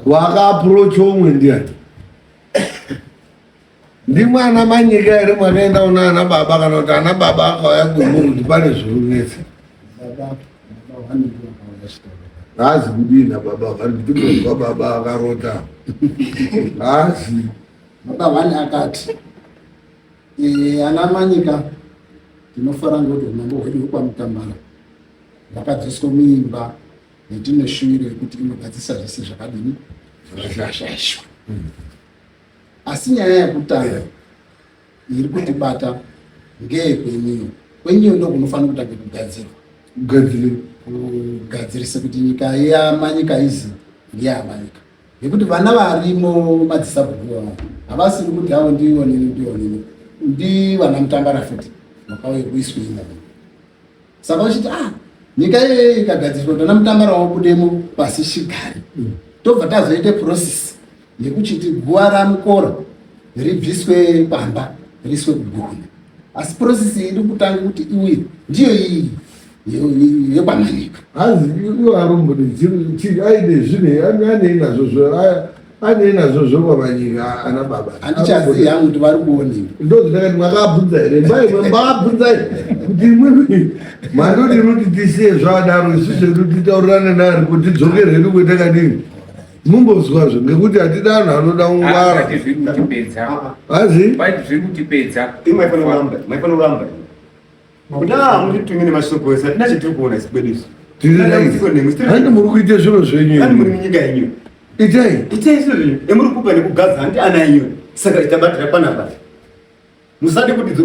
Wakaapproach umwe ndiani? Ndimwe ana Manyika here mwakaenda kuna ana baba kana kuti ana baba akauya kwemuri kuti pane zvikunetsa? Haazi kudii nababa vari kutimbozwa baba akarota. Haazi. Baba vani akati ana Manyika tinofara ngekuti umambo hwedu hwekwaMutambara hwakadzoswa muimba yetine shuwiro yekuti inogadzirisa zvese zvakadini zvakashaishwa. Asi nyaya yekutanga iri kutibata ngeyekwenyiyo. Kwenyiyo ndokunofanira kutanga kugadzirwa. Kugadzirira. Kugadzirisa kuti nyika yaManyika izi ngeyaManyika. Nekuti vana varimo madzisabhuku ivavo havasiri kuti avo ndionini ndionini ndivana Mutambara futi vakauye kuiswa imomo. Saka uchiti nyika iyoyo ikagadziriswa kuti vana Mutambara vabudemo pasi chigare, tobva tazoite process yekuchiti guva raMukora ribviswe pamba riiswe kuGuhune. Asi process iyi iri kutanga kuti iuye ndiyo iyi yekwaManyika. Hanzi iwo arumbuni aine zvine anei nazvo anei nazvo zvekwamanyika ana baba. Handichazivi hangu kuti vari kuonei. Ndozvindakati makabvunza here mai makabvunza kuti imwimwi mandodi kuti tisiye zvadaro isu zvedu titaurirane naari kuti tidzokere hedu kwetakadini. Mumbozwazvo ngekuti hatida anhu anoda kungwara. Zviri kutipedza. Hazi? Zviri kutipedza. Imi maifanira kuramba, maifanira kuramba. Kuda mutitumire mashoko ese, hatina chatiri kuona isu kwedu isu. Tiri right. Handi muri kuita zviro zvenyu. Handi muri munyika yenyu. Itai. Itai zviro zvenyu. Emuri kupa nekugadza handi ana enyu. Saka tabatira panapa. Musade kuti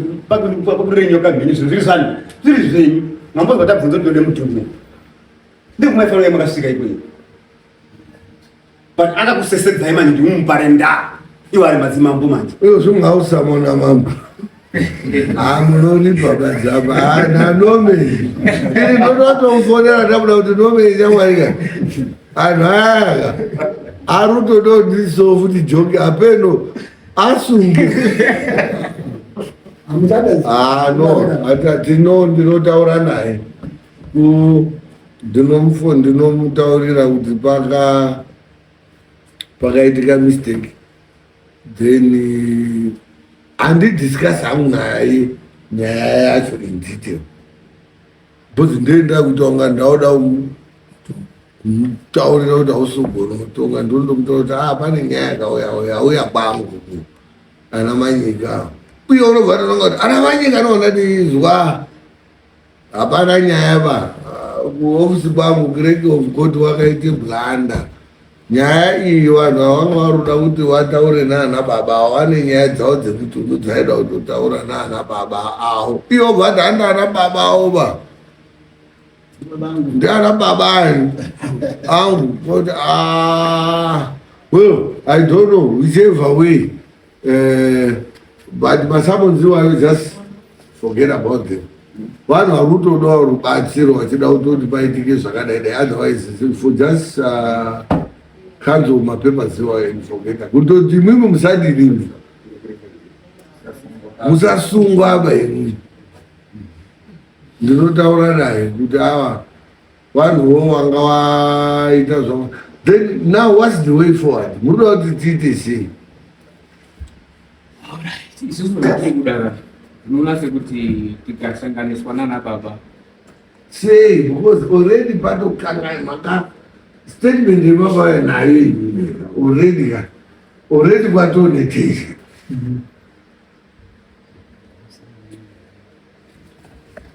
pakurire nyoka mhenyu zvinhu zviri zvani. Zviri zvenyu. Mambozwa tabvunza kuti tode mutumwe. Ndikumaifanira makasvika ikweyo. But akakusesedzai manje kuti mumupare ndaa. Iwo ari madzimambo manje. Iwo zvingausamona mambo. Amunoripa badzama. Ana nome. Ini ndototomufonera ndabuda kuti nome inyamwarika. Anhu aya arutodo ndiso futi joki apeno asunge. Ah no, atino ndinotaura naye. Ku ndinomutaurira kuti pakaitika mistake then handidiscuss hangu naye nyaya yacho in detail because ndoenda kuita kunga ndauda kumutaurira kuti hausogona kutonga ndondomutaura kuti pane nyaya yakauya yauya kwangu ana Manyika uye unobva tononga kuti ana Manyika anoona ndizwa hapana nyaya ba kuofisi kwangu clerk of court wakaite blunder nyaya iyi vanhu avanga varuda kuti vataure naana baba avo vane nyaya dzavo dzekutundu dzaida kutotaura naana baba avo ivo bvati handi ana baba avo ba ndiana baba ani angu kuti well I don't know whichever way but masummons iwayo just forget about them. Vanhu vari kutodawo rubatsiro vachida kutoti paitike zvakadai dai otherwise for just cancel mapapers iwayo and forget kutoti imwimwi musadinini musasungwa apa imwi ndinotaura naye kuti ava vanhuwo vanga vaita zvavo then now what's the way forward munoda kuti tiite sei Isusu zvatiri kuda tinoona sekuti tikasanganiswa nana baba sei because already patokangai maka statement yemababa nayo iyi already ka already kwatonetesha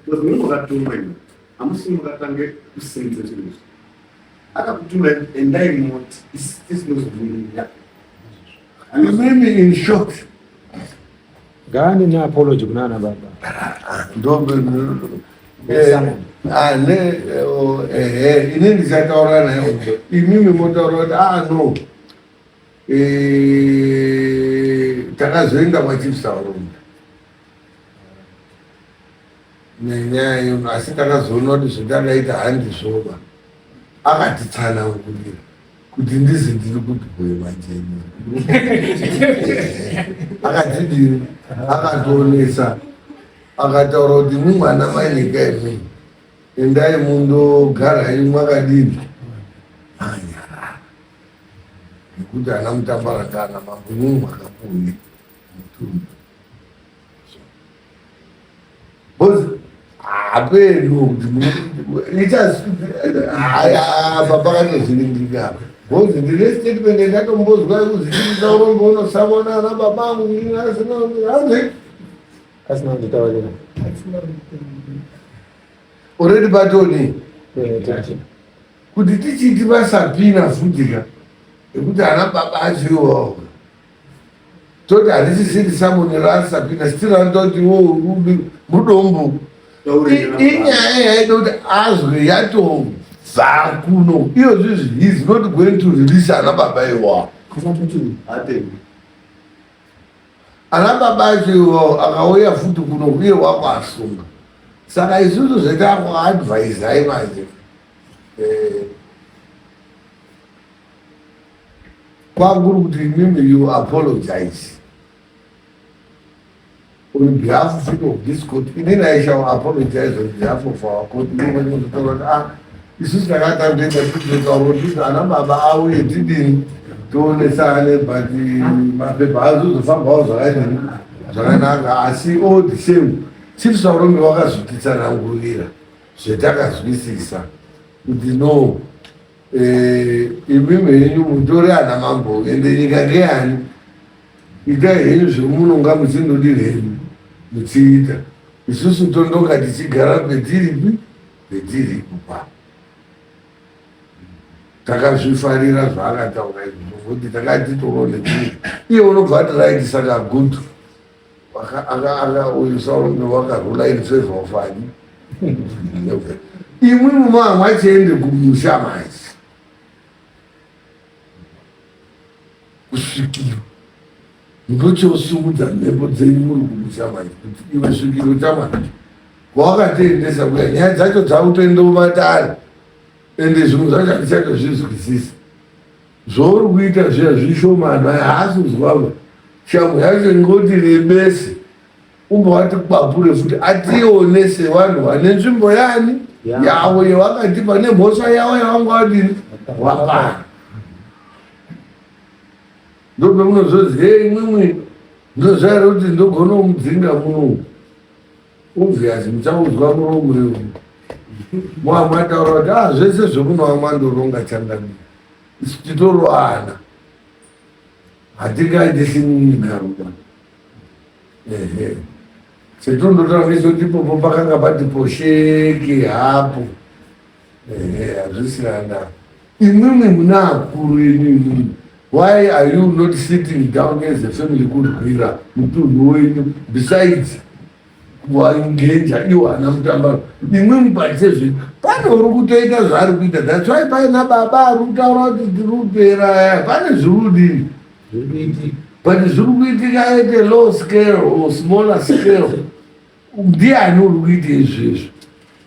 Because munhu wakatumwa imi hamusi makatange kusenza zvinhu izvi akakutuma endai moti tisinozobvunira imimi in short Ngaani neapology kuna ana baba. Ehe, ini ndichataura naye imimi motaura kuti ah no takazoenda kwachief Saurombe nenyaya iyoyo asi takazoona kuti zvatakaita handizvoba akatitsanangurira kuti ndizi ndiri kudgoe manje akatidini akationesa akataura kuti imwi mwana manyika imwi endai mundogara imwi mwakadini anyarara nekuti ana mutambara ana mambo imwi mwakapuwe mutunhu because hapeno kuti apa pakatozviringika apa because ndine statement yandatombozwa yekuzviringika urombo unosavona ana baba angu asina Asina kunditaurira. Already patoni kuti tichiti vasapina futika ekuti ana baba acho iwawo toti harisisiri samoni rasapina still anototi wo mudombo inyaya yaida kuti azwe yatobva kuno iyo zvizvi he is not going to release ana baba iwawo ana baba acho iwawo akauya futi kuno uye wakwasunga saka isusu zvetakuadvaisai manje kwakuri kuti imimi you apologize on behalf of this court inini i shall apologize on behalf of our court inozotaura kuti ah isusu takatanga kuita tizotaura kuti ana baba auye tidini tionesane but mapepa azozofambawo zvakadini zvakanaka asi all the same chief Saurombe wakazotitsanangurira zvetakazwisisa kuti no imimi henyu mutori ana mambo ende nyika ndeyani itai henyu zvemunonga muchindodii henyu muchiita isusu tondonga tichigara petiripi petiri kupa takazvifarira zvaakataura izvozvo kuti takati torone iye unobva ati right saka good uyu Saurombe wakarula in favor of ani imwi mumamwachiende kumusha manje kusvikiro ndochosumudza mhepo dzenyu muri kumusha manje kuti iwe svikiro chamanje kwawakatiendesa kuya nyaya dzacho dzakutoenda mumatare ende zvimwe zvacho handichatozvizwisisi zvauri kuita zviya zvishomana haasi kuzwava shamhu yacho ingoti rebese umbovati kwapure futi atione sevanhu vane nzvimbo yani yavo yevakatipa nemhosva yavo yavanga vadini wapana ndopemunozozi hei imwimwi ndoziva kuti ndogona kumudzinga muno obvious muchaudzwa muromo iwo mwamataura kuti ah zvese zvemunova mwandoronga changamira isu titoroana hatingaiti sininaruba ehe chetondotaura ngechekuti ipopo pakanga pati posheke hapo ehe hazvisina ndaa imwimwi muna akuru enyu imwimwi why are you not sitting down as a family kurwira mutunhu wenyu besides kuvaengeja iwo ana mutambaro imwimwi pachezve pane uri kutoita zvaari kuita that's why paina baba ari kutaura kuti tiri kupera aya pane zviri kudini but zviri kuitika at a low scale or smaller scale. Ndiani uri kuita izvezvo?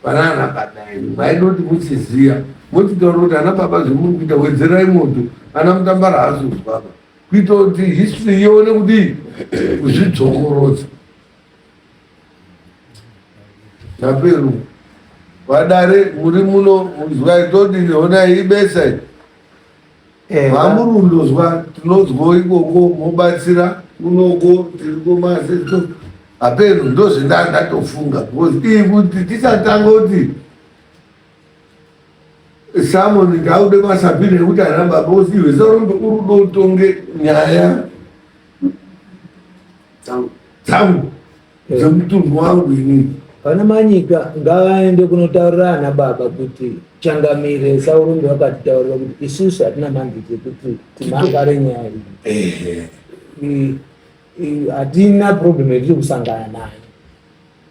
Pana ana baba edu maida kuti muchiziva mochitaura kuti ana baba zvemuri kuita wedzerai moto ana mutambara haazozwaba kuita kuti history ione kudii kuzvidzokorodza taperu vadare muri muno zwai todini honai ibesa iri eh, vamurundozwa tinozwa ikoko mobatsira kunoko tiri kumaseto apeno ndozvendandatofunga because iyi kuti tisatanga kuti Samoni ngaude masapiri nekuti ana baba usiwe sarombe uri kuda utonge nyaya dzangu dzemutunhu wangu inini. Vana Manyika ngavaende kunotaurira ana baba kuti changamire Saurombe vakatitaurira kuti isusu hatina mandate ekuti timhangare nyaya iyi. Hatina problem yetiri kusangana nayo.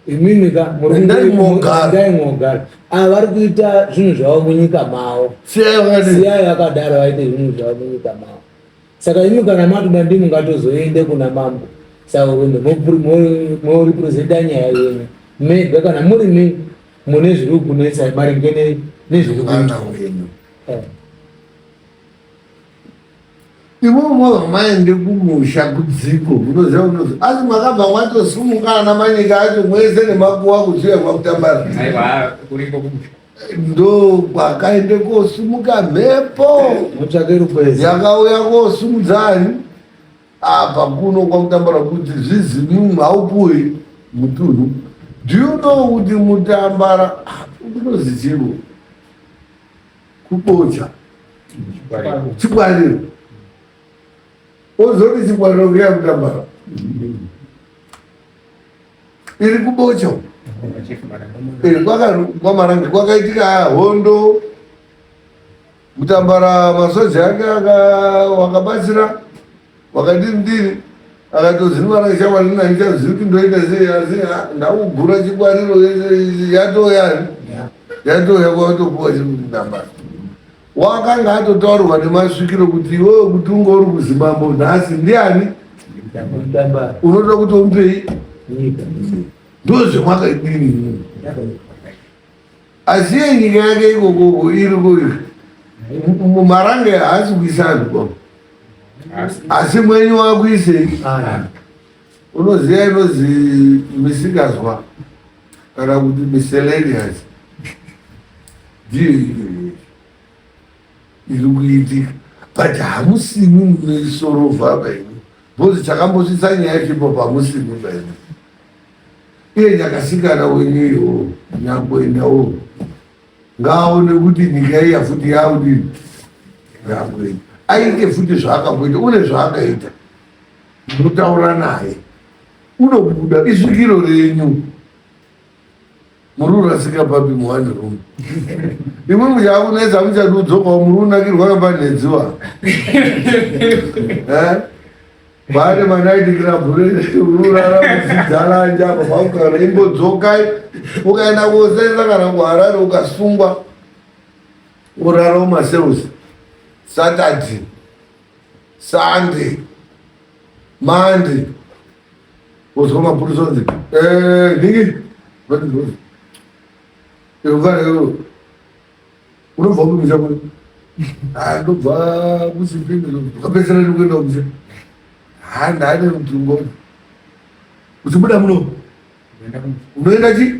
Imimi ka Endai mogara. Endai mogara. Ava vari kuita zvinhu zvavo munyika mavo. Siyai vakadaro vaite zvinhu zvavo munyika mavo. Saka imi kana matoda ndimi mungatozoende kuna mambo Saurombe moripresenta nyaya yenyu mega kana muri mi mune zviri kunetsai maringe nezviri kuitwa. Eh. Ivo mobva maende kumusha kudziko munoziva unozi asi makabva mwatosumuka ana manyika acho mwese nemakuwa kuchiuya kwakutambara ndo kwakaende kosumuka mhepo yakauya kosumudzani apa kuno kwakutambara kuti zvizi haupuwi mutunhu do you know kuti mutambara kunozi chiro kubocha chikwariro ozoti chikwariro kuya kutambara iri kubocha eh, kwamarange kwakaitika hondo mutambara masoja ake wakabatsira wakadini dini akatoziva rashamwari nandichazivi kuti ndoita sei asi ndakugura chikwariro yatouya yatouya kwatopuwa chindamba wakanga atotaurirwa nemasvikiro kuti iwewe kuti unge uri kuzimambo nhasi ndiani unoda kuti umupei ndozvemwakadini Asi iye nyika yake ikokoko iri mumarange haasi kuisa anhu kwavo asi mwenyu wakuisei unoziva inozi misikazwa kana kuti miscellaneous ndiyo iyo iri kuitika but hamusimi munoisorovha baini because chakambosvitsa nyaya chipo pamusimi baini Iye nyakasikana wenyu iwo nyakuendawo ngaaone kuti nyika iya futi yaudini yakuenda aite futi zvaakamboita une zvaakaita munotaura naye unobuda isvikiro renyu muri urasika papi muwani room imwe muchakunetsa muchadi udzokawo muri unakirwa napanhedziwa eh? Pane manaiti club ururara muchidhalanja apa paugara imbodzokai ukaenda kosenza kana kuHarare ukasungwa urara mumacells Saturday Sunday Monday wozwa mapurisa onzi eh, nhingi unobva kupi musha kwenyu ah, ndobva kuchipinda ukapedzisira ndikuenda kumusha ha ndaane mutungo uchibuda muno unoenda chi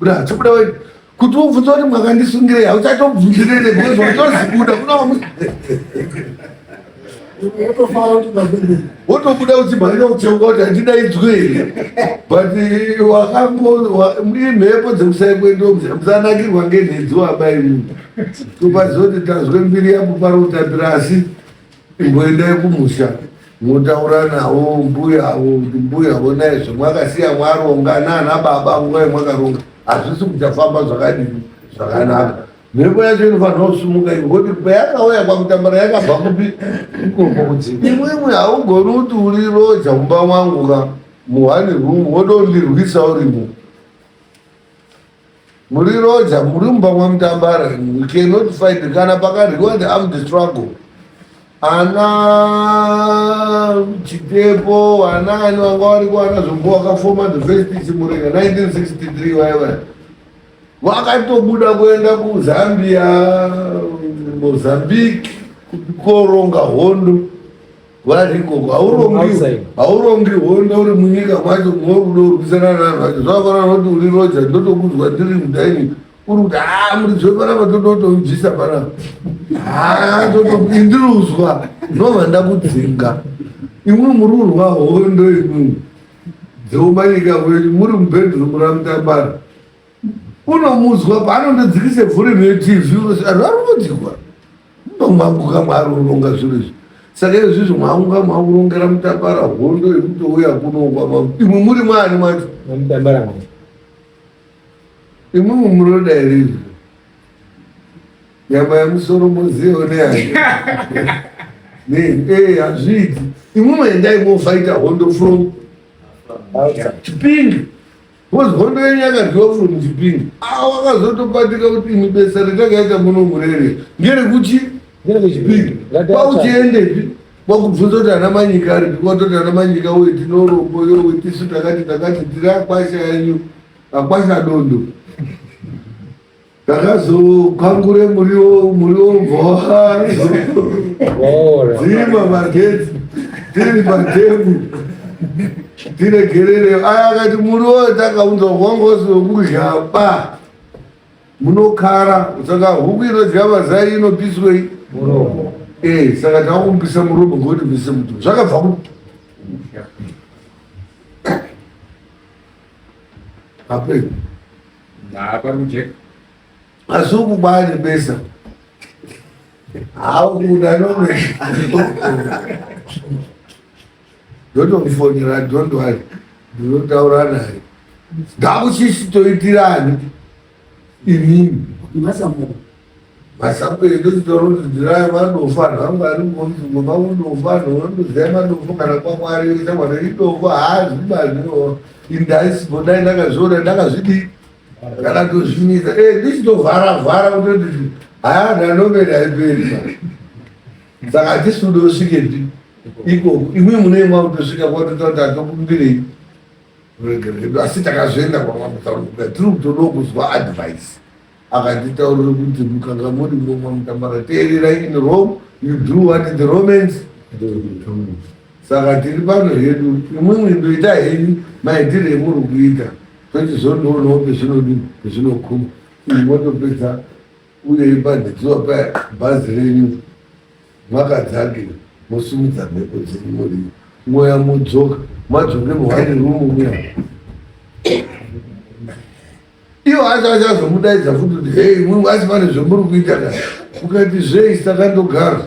buda chibuda we kuti ubvunza kuti mwakandisungirei hauchatobvunzirere because watozibuda kuna wotobuda uchimhanya kucheuka kuti handidaidzwe here but eh, wakamboimhepo dzekusaikwendiwo musanakirwa ngenhedzi wabai topazoti tazwe mbiri yapo pari kutambira asi imboendai kumusha motaura navo mbuya avo kuti mbuya vonai zvemwakasiya mwaronga nana baba nguva yemwakaronga hazvisi kuchafamba zvakadini zvakanaka Mhepo yacho inofanirwa kusimuka ingoti payakauya kwakutambara yakabva kupi ikoko kudzika. Imwimwi haugoni kuti uri roja mumba mwangu ka muhani room wodondirwisa urimo. Muri roja muri mumba mwamutambara you cannot fight kana pakarwiwa the armed struggle. Ana Chitepo, ana ani vanga variko, ana Zvombo vakafoma the first Chimurenga 1963 vaya vaya vakatobuda kuenda kuZambia, Mozambique koronga hondo vari ikoko. Haurongi, haurongi hondo uri munyika mwacho mworudo urwisana navanhu vacho. Zvakafanana nokuti uri roja ndotokunzwa ndiri mudaini uri kuti haa muridzi wepanapa tototoibvisa panapa haa indiruzwa ndobva ndakudzinga imwe muri urwa hondo imwe dzeumanyika mwenyu muri mubedroom ramutambara unomuzwa paanondodzikise vhurimi yetv anhu ari kudzikwa mumba mwangu kamwe ari kuronga zviro izvi saka izvizvi mwangu kamwe akurongera mutambara hondo yekutouya kuno kwamambo imwe muri mwani mwacho mutambara Imwimwi munoda here izvi? Nyama yemusoro moziva neyani? Nei, eh, hazviiti. Imwimwi endai mofaita hondo from Chipinge. Because hondo yenyu yakarwiwa from Chipinge. Ah, wakazotobatika kuti imwi besa retakaita muno murere ngerekuchi Chipinge. Kwauchiendepi? Kwakubvunza kuti ana Manyika aripi? Kwatoti ana Manyika uye tinorombo yowe tisu takati takati tiri akwasha enyu. Akwasha dondo. Takazokwangure muriwo muriwo ubva dzima magetsi tiri patebhu tiregerere aya akati muriwo takaunzwa kwangosi wekudya ba munokara saka huku inodya mazai inopiswei muromo eh saka takumupisa muromo ngokuti bvise muto zvakabva ku Ape. Apa rujeka. Asi ukubani besa. Haukuda nome. Ndotomufonera don't worry. Ndinotaura naye. Ndakuchisitoitirani inini. Masango edu tinoronzi ndirai madofo anhu angu ari munzvimbo mangu dofo anhu vanondoziva madofo kana kwaMwari shamwari idofo haazvibaziwo indaisipo dai ndakazviona ndakazvidii ndakatozvimisa e ndichitovhara vhara kutoti haya ndanomera iperi saka hatisi kuda usvikepi ikoko imwe munei mwakutosvika kwatotaura kuti atokumbirei ruregerero asi takazoenda kwamamutaura tiri kutodawo kuzwa advice Akanditaurira kuti mukanga muri mumwe mutambara teererai in Rome you do what the Romans do. Saka tiri pano hedu imwimwi ndoita henyu maitire emuri kuita tochizondoonawo pezvinodii pezvinoguma imi motopedza uye ipanhedziwa paya bhazi renyu makadzakira mosimudza mhepo dzenyu muri mweya modzoka madzoke muhani rumu muya Ivo acho achazomudaidza futi kuti hei imwimwi asi pane zvemuri kuita ka ukati zvei takandogara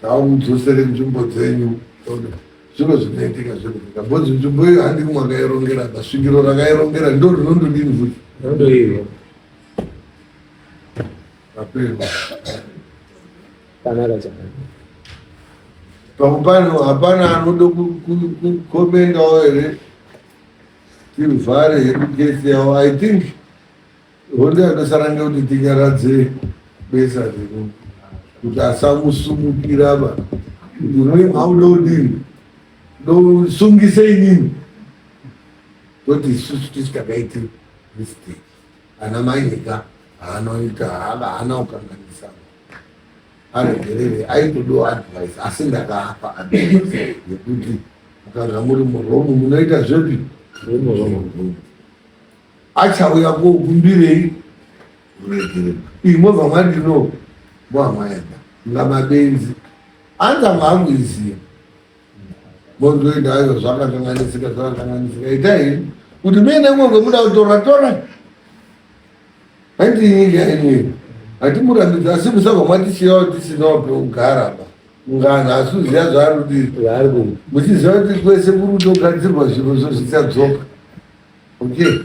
taumudzosere nzvimbo dzenyu zviro zvinoitika zvinoitika bhozi nzvimbo iyo handi mwakairongera ba svikiro rakairongera ndo rinondodini futi ndoiro apera kanaka chakanaka pamwe pano hapana anoda kukomendawo here Tivhare hedu kesi yavo. I think hondo yatosara ngekuti tinyaradze besa rino kuti asamusumukira ba. Imwe hauda udini? Ndosungise inini. Toti isusu tisi takaita mistake. Ana Manyika haanoita haana kukanganisa. Aregerere aitodawo advice asi ndakaapa advice yekuti mukanga muri muromu munoita zvepi achauya kokumbirei ruregerero iyi mobva mwati no mobva maenda nga mabenzi anza maakuiziva mondoenda ayo zvakakanganisika zvakakanganisika itai kuti muende kumwe kwemuda kutora tora Hanti nyika yenyu hatimurambidzi asi musabva mwatisiyawo tisinawo pekugara ba ngana asi uziva zvaari kudii zvaari kuita muchiziva kuti kwese kuri kutogadzirwa zvirozvo zvichadzoka okay.